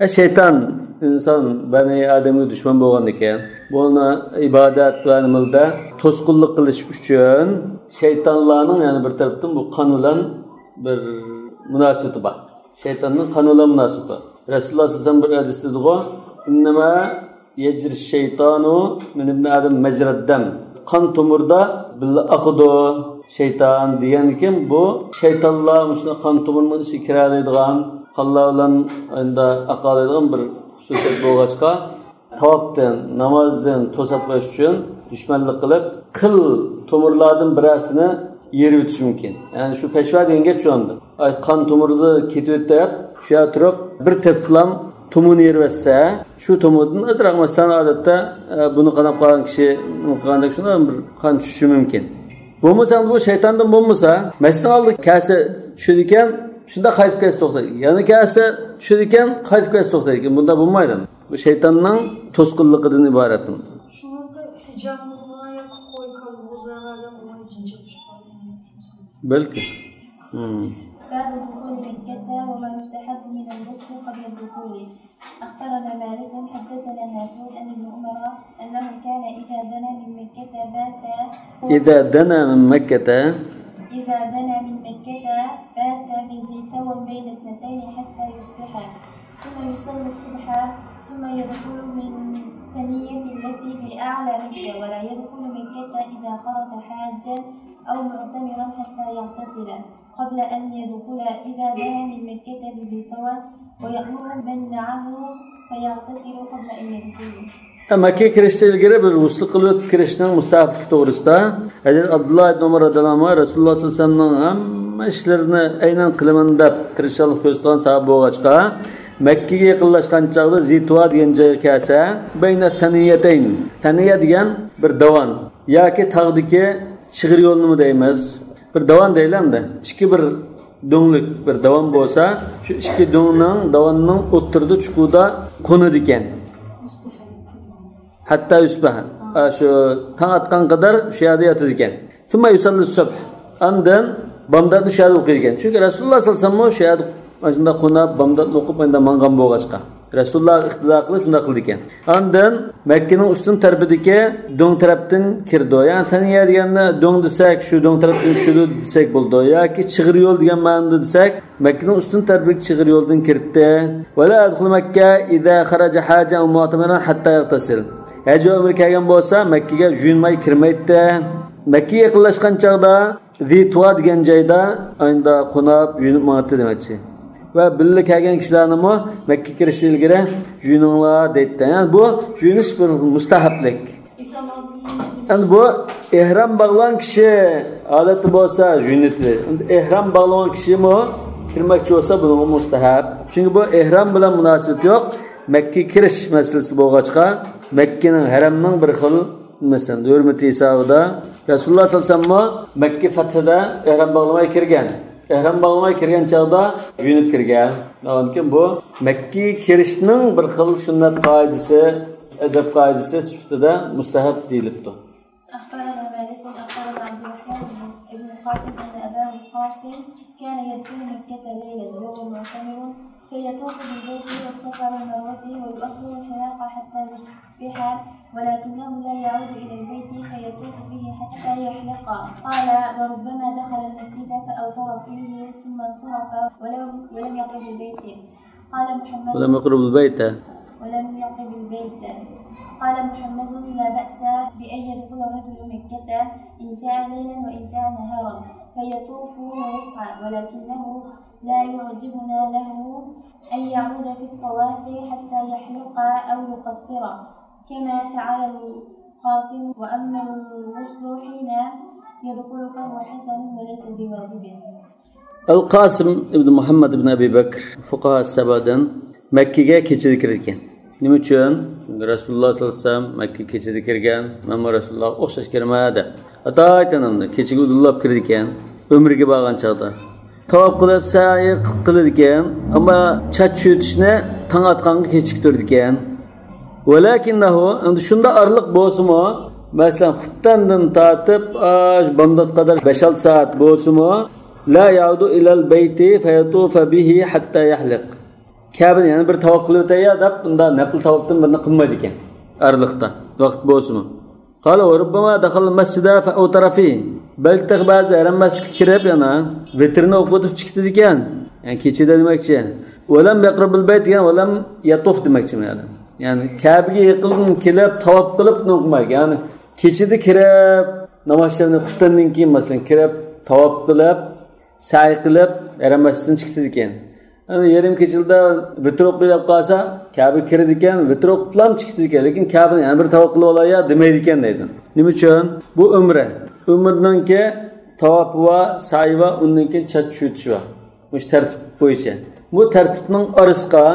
ئە، شەيتان ئىنسان، بەنى ئادەمگە دۈشمەن بولغان ئىكەن. بۇنى ئىبادەت ۋە نېمىلەردە توسقۇنلۇق قىلىش ئۈچۈن شەيتانلارنىڭ يەنە بىر تەرەپتىن بۇ قان بىلەن بىر مۇناسىۋىتى بار. شەيتاننىڭ قان بىلەن مۇناسىۋىتى بار. رەسۇلۇللاھ سەللەللاھۇ ئەلەيھى ۋەسەللەم بىر ھەدىستە دېدىغۇ، إنما يجري الشيطان من ابن آدم مجرى الدم. قان تومۇردا بىللە ئاقىدۇ شەيتان دېگەندىكىن، بۇ شەيتانلار مۇشۇنداق قان تومۇرنىڭ ئىچىگە كىرەلەيدىغان، قانلار بىلەن ئاقالايدىغان بىر خۇسۇسىيەت بولغاچقا، تاۋاپتىن، نامازدىن توساپ قويۇش ئۈچۈن دۈشمەنلىك قىلىپ، قىل تومۇرلاردىن بىرەرسىنى يېرىۋېتىشى مۇمكىن. يەنى شۇ پەشۋا دېگەن گەپ شۇ ئەمدى. ئاي، قان تومۇردا كېتىۋېتىپ، شۇ يەردە تۇرۇپ، بىر تېپىپلام تومۇرنى يېرىۋەتسە، شۇ تومۇردىن ئازراق، مەسىلەن، ئادەتتە، ئە، بۇنى قاناپ قالغان كىشى قىلغاندەك شۇنداق بىر قان چۈشۈشى مۇمكىن. بولمىسا، بۇ شەيتاندىن بولمىسا، مەسچىتنىڭ ئالدىغا كەلسە چۈشىدىكەن، شۇنداق قايتىپ كەلسە توختايدىكەن. يەنە كەلسە چۈشىدىكەن، قايتىپ كەلسە توختايدىكەن. بۇنداق بولمايدۇ. بۇ شەيتاننىڭ توسقۇنلۇقىدىن ئىبارەت. شۇڭا ھىجاب قىلغان ياكى قوي كاللا بوغۇزلارغا ئادەم ئۇلار جىن چېپىشىپ قالغان دەپ چۈشىنىسەن. بەلكى. باب دخول مكة وما يستحب من الغسل قبل الدخول. أخبرنا مالك حدثنا نافع عن ابن عمر أنه كان إذا دنا من مكة بات إذا دنا من مكة إذا دنا من مكة بات بذي طوى بين اثنتين حتى يصبح، ثم يصلي الصبح، ثم يدخل من ثنية التي بأعلى مكة، ولا يدخل مكة إذا خرج حاجا أو معتمرا حتى يغتسل قبل أن يدخل إذا دنا من مكة بذي طوى، ويأمر من معه فيغتسل قبل أن يدخلوا. مەككىگە كىرىشتىن ئىلگىرى بىر غۇسل قىلىپ كىرىشنىڭ مۇستەھەبلىكى توغرىسىدا ھەزرەت ئابدۇللا ئىبن ئۇمەر رەزىياللاھۇ ئەنھۇ رەسۇلۇللاھ سەللەللاھۇ ئەلەيھى ۋەسەللەمنىڭ ھەممە ئىشلىرىنى ئەينەن قىلىمەن دەپ تىرىشچانلىق كۆرسىتىدىغان ساھابە بولغاچقا، مەككىگە يېقىنلاشقان چاغدا زىتۇۋا دېگەن جايغا كەلسە، بەينە سەنىيەتەين، سەنىيە دېگەن بىر داۋان ياكى تاغدىكى چىغىر يولنىمۇ دەيمىز، بىر داۋان دەيلى ئەمدى. ئىككى بىر دۆڭلۈك بىر داۋان بولسا، شۇ ئىككى دۆڭنىڭ، داۋاننىڭ ئوتتۇرىدا چوققىدا قونىدىكەن. ھەتتا يۇسبىھە. ئا، شۇ تاڭ ئاتقان قەدەر شۇ يەردە ياتىدىكەن. ثم يصلي الصبح. ئاندىن بامداتنى شۇ يەردە ئوقۇيدىكەن. چۈنكى رەسۇلۇللاھ سەللەللاھۇ ئەلەيھى ۋەسەللەم شۇ يەردە ئاشۇنداق قوناپ، بامداتنى ئوقۇپ، ئاندىن ماڭغان بولغاچقا. رەسۇلۇللاھقا ئىقتىدا قىلىپ شۇنداق قىلىدىكەن. ئاندىن مەككىنىڭ ئۈستۈن تەرىپىدىكى دۆڭ تەرەپتىن كىرىدۇ. يەنى سەنىيە دېگەننى دۆڭ دېسەك، شۇ دۆڭ تەرەپتىن چۈشىدۇ دېسەك بولىدۇ. ياكى چىغىر يول دېگەن مەنىدە دېسەك، مەككىنىڭ ئۈستۈن تەرىپىدىكى چىغىر يولدىن كىردى. ولا يدخل مكة إذا خرج حاجا أو معتمرا حتى يغتسل. ھەج ۋە ئۆمرە كەلگەن بولسا، مەككىگە يۇيۇنماي كىرمەيتتى. مەككىگە يېقىنلاشقان چاغدا، زىتۇۋا دېگەن جايدا، ئاينىدا قوناپ، يۇيۇنۇپ ماڭاتتى دېمەكچى. ۋە بىللە كەلگەن كىشىلەرنىمۇ مەككە كىرىشتىن ئىلگىرى يۇيۇنۇڭلار دەيتتى. يەنى بۇ يۇيۇنۇش بىر مۇستەھەبلىك. ئەمدى بۇ ئېھرام باغلىغان كىشى ھالەتتە بولسا يۇيۇنىدۇ. ئەمدى ئېھرام باغلىغان كىشىمۇ كىرمەكچى بولسا بۇنىڭغا مۇستەھەب. چۈنكى بۇ ئېھرام بىلەن مۇناسىۋىتى يوق. مەككىگە كىرىش مەسىلىسى بولغاچقا، مەككىنىڭ، ھەرەمنىڭ بىر خىل، مەسىلەن، ھۆرمىتى ھېسابىدا رەسۇلۇللاھ سەللەللاھۇ ئەلەيھى ۋەسەللەممۇ مەككە فەتھىدە ئېھرام باغلىماي كىرگەن. ئەھرام باغلىماي كىرگەن چاغدا يۇيۇنۇپ كىرگەن. ئاندىن كېيىن بۇ مەككىگە كىرىشنىڭ بىر خىل سۈننەت قائىدىسى، ئەدەپ قائىدىسى سۈپىتىدە مۇستەھەب دېيىلىپتۇ. أخبرنا مالك أخبرنا عبد الرحمن بن القاسم أن أباه القاسم كان يدخل مكة ليلا وهو معتمر فيطوف بالبيت والصفا والمروة ويؤخر الحلاقة حتى يصبح ولكنه لا يعود إلى البيت فيطوف به حتى يحلق. قال: وربما دخل المسجد فأوتر فيه ثم انصرف ولم، ولم يقرب البيت. قال محمد: ولم يقرب البيت. ولم يقرب البيت. قال محمد: لا بأس بأن يدخل الرجل مكة إن شاء ليلا وإن شاء نهارا فيطوف ويسعى، ولكنه لا يعجبنا له أن يعود في الطواف حتى يحلق أو يقصر، كما فعل القاسم، وأما الغسل حين يدخل فهو حسن وليس بواجب. ئەل قاسىم ئىبن مۇھەممەد ئىبن ئەبى بەكر فۇقاھا سەبەدىن مەككىگە كېچىدە كىرىدىكەن. نېمە ئۈچۈن؟ چۈنكى رەسۇلۇللاھ سەللەللاھۇ ئەلەيھى ۋەسەللەم مەككىگە كېچىدە كىرگەن، مەنمۇ رەسۇلۇللاھقا ئوخشاش كىرىمەن دەپ. ئاتايتىن ئەمدى كېچىگە ئۇدۇللاپ كىرىدىكەن، ئۆمرىگە بارغان چاغدا. تاۋاپ قىلىپ سەئي قىلىدىكەن، ئەمما چاچ چۈيتۈشنى تاڭ ئاتقانغا كېچىكتۈرىدىكەن. ۋەلەكىننەھۇ، ئەمدى شۇنداق ئارىلىق بولسىمۇ، مەسىلەن، خۇپتەندىن تارتىپ ئاش بامدات قەدەر بەش-ئالتە سائەت بولسىمۇ، لا يعود إلى البيت فيطوف به حتى يحلق. كەبىنى يەنە بىر تاۋاپ قىلىۋېتەي يا دەپ، ئۇنداق نەپلى تاۋاپتىن بىرنى قىلمايدىكەن. ئارىلىقتا ۋاقىت بولسىمۇ. قال: وربما دخل المسجد فأوتر فيه. بەلكى تېخى بەزى ھەرەم مەسچىتكە كىرىپ يەنە ۋىترنى ئوقۇۋېتىپ چىقىۋېتىدىكەن. يەنى كېچىدە دېمەكچى. ولم يقرب البيت دېگەن، ولم يطف دېمەكچى بۇ يەردە. يەنى كەبىگە يېقىندىن كېلىپ تاۋاپ قىلىپ نوقۇمايدۇ. يەنى كېچىدە كىرىپ ناماز شەرىپنى خۇپتەندىن كېيىن مەسىلەن كىرىپ تاۋاپ قىلىپ، سەي قىلىپ، ھەرەم مەسچىتتىن چىقىدىكەن. ئەنە يېرىم كېچىلىدە ۋىتر ئوقۇي دەپ قالسا، كەبە كىرىدىكەن، ۋىتر ئوقۇپلام چىقىدىكەن، لېكىن كەبىنى يەنە بىر تاۋاپ قىلىپ ئالاي يا دېمەيدىكەن دەيدۇ. نېمە ئۈچۈن؟ بۇ ئۆمرە. ئۆمرىنىڭكى تاۋاپى بار، سەي بار، ئۇندىن كېيىن چاچ چۈيتۈش بار. مۇشۇ تەرتىپ بويىچە. بۇ تەرتىپنىڭ ئارىسىغا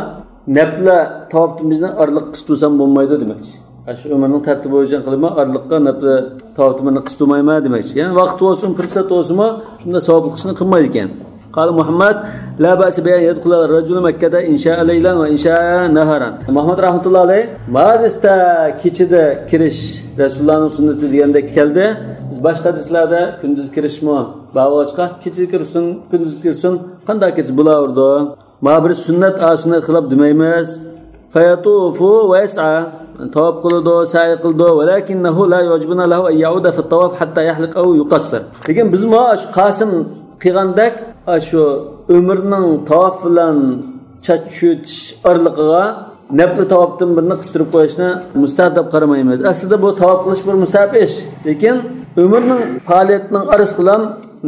نەپلە تاۋاپتىن بىزنى ئارىلىق قىستۇرسام بولمايدۇ دېمەكچى. شۇ ئۆمرىنىڭ تەرتىپى بويىچە قىلىمەن، ئارىلىققا نەپلە تاۋاپتىن بىرنى قىستۇرمايمەن دېمەكچى. يەنى ۋاقىت بولسۇن، پۇرسەت بولسىمۇ، شۇنداق ساۋابلىق ئىشنى قىلمايدىكەن. قال محمد: لا بأس بأن يدخل الرجل مكة إن شاء ليلا وإن شاء نهارا. مۇھەممەد رەھمەتۇللا ئەلەيھ، مادىستا كېچىدە كىرىش رەسۇلۇللانىڭ سۈننىتى دېگەندەك كەلدى. بىز باشقا ھەدىسلەردە كۈندۈز كىرىشمۇ بار بولغاچقا، كېچىدە كىرسۇن، كۈندۈز كىرسۇن، قانداق كىرسە بولاۋېرىدۇ. ما بىر سۈننەت، ئا سۈننەت خىلاپ دېمەيمىز. فيطوف ويسعى. تاۋاپ قىلىدۇ، سەي قىلىدۇ. ولكنه لا يعجبنا له أن يعود في الطواف حتى يحلق أو يقصر. لېكىن بىزمۇ شۇ قاسىم قىلغاندەك، شۇ ئۆمرىنىڭ تاۋاپ بىلەن چاچ چۈيتۈش ئارىلىقىغا نەپلى تاۋاپتىن بىرنى قىستۇرۇپ قويۇشنى مۇستەھەب دەپ قارىمايمىز. ئەسلىدە بۇ تاۋاپ قىلىش بىر مۇستەھەب ئىش. لېكىن ئۆمرىنىڭ پائالىيەتنىڭ ئارىسىغىلا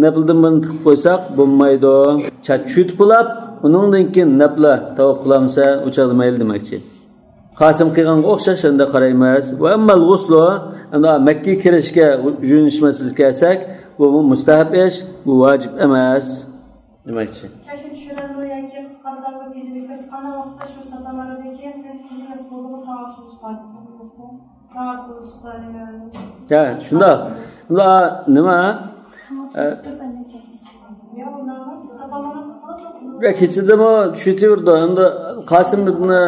نەپلىدىن بىرنى تىقىپ قويساق بولمايدۇ. چاچ چۈيتۈپ بولاپ، ئۇنىڭدىن كېيىن نەپلە تاۋاپ قىلامسا، ئۇ چاغدا مەيلى دېمەكچى. قاسىم قىلغانغا ئوخشاش شۇنداق قارايمىز. وأما الغسل، ئەمدى مەككىگە كىرىشكە يۇيۇنۇش مەسىلىسىگە كەلسەك، بۇ مۇستەھەب ئىش، بۇ ۋاجىپ ئەمەس دېمەكچى. چاچنى چۈشۈرەمدۇ ياكى قىسقارتامدۇ، كېچىدە كىرسە قانداق ۋاقىتتا شۇ ساپا مەرۋىدىن كېيىن مەككىگە يەتكەندىن كېيىن نەپلى تاۋاپ قىلىش ۋاجىپمۇ؟ تاۋاپ قىلىشقا نېمە ئەمەس؟ يا، شۇنداق. بۇلار نېمە؟ ئە، يا، ئۇنداق ئەمەس. ساپا مەرۋىدە قىلىپ يا، كېچىدىمۇ چۈشۈرۈۋېرىدۇ. ئەمدى قاسىم ئىبنى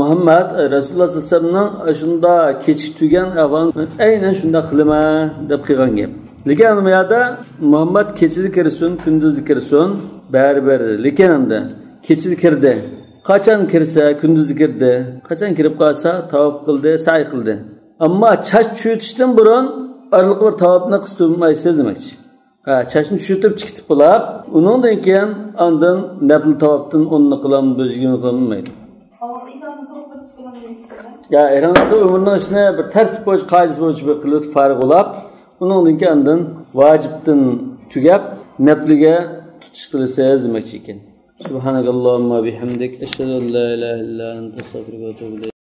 مۇھەممەد، ئە، رەسۇلۇللا سەللەللاھۇ ئەلەيھى ۋەسەللەمنىڭ شۇنداق كېچىكتۈرگەن ئەھۋالىنى ئەينەن شۇنداق قىلىمەن دەپ قىلغان گەپ. لېكىن بۇ يەردە مۇھەممەد كېچىدە كىرسۇن، كۈندۈزدە كىرسۇن، بەرىبىر. لېكىن ئەمدى كېچىدە كىردى. قاچان كىرسە، كۈندۈزدە كىردى. قاچان كىرىپ قالسا، تاۋاپ قىلدى، سەي قىلدى. ئەمما چاچ چۈيتۈشتىن بۇرۇن ئارىلىققا بىر تاۋاپنى قىستۇرمايسىز دېمەكچى. ھە، چاچنى چۈشۈرتۈپ چىقىتىپ بولاپ، ئۇنىڭدىن كېيىن ئاندىن نەپلى تاۋاپتىن ئوننى قىلامدۇ، يىگىرمىنى قىلامدۇ دېمەيدۇ. يا، ئېھرام ئۆمرىنىڭ ئىشىنى بىر تەرتىپ بويىچە، قائىدىسى بويىچە بىر قىلىپ فارىغ بولاپ، ئۇنىڭدىن كېيىن ئاندىن ۋاجىپتىن تۈگەپ، نەپلىگە تۇتۇش قىلىسىز دېمەكچى ئىكەن. سبحانك اللهم وبحمدك، أشهد أن لا إله إلا أنت، أستغفرك وأتوب إليك.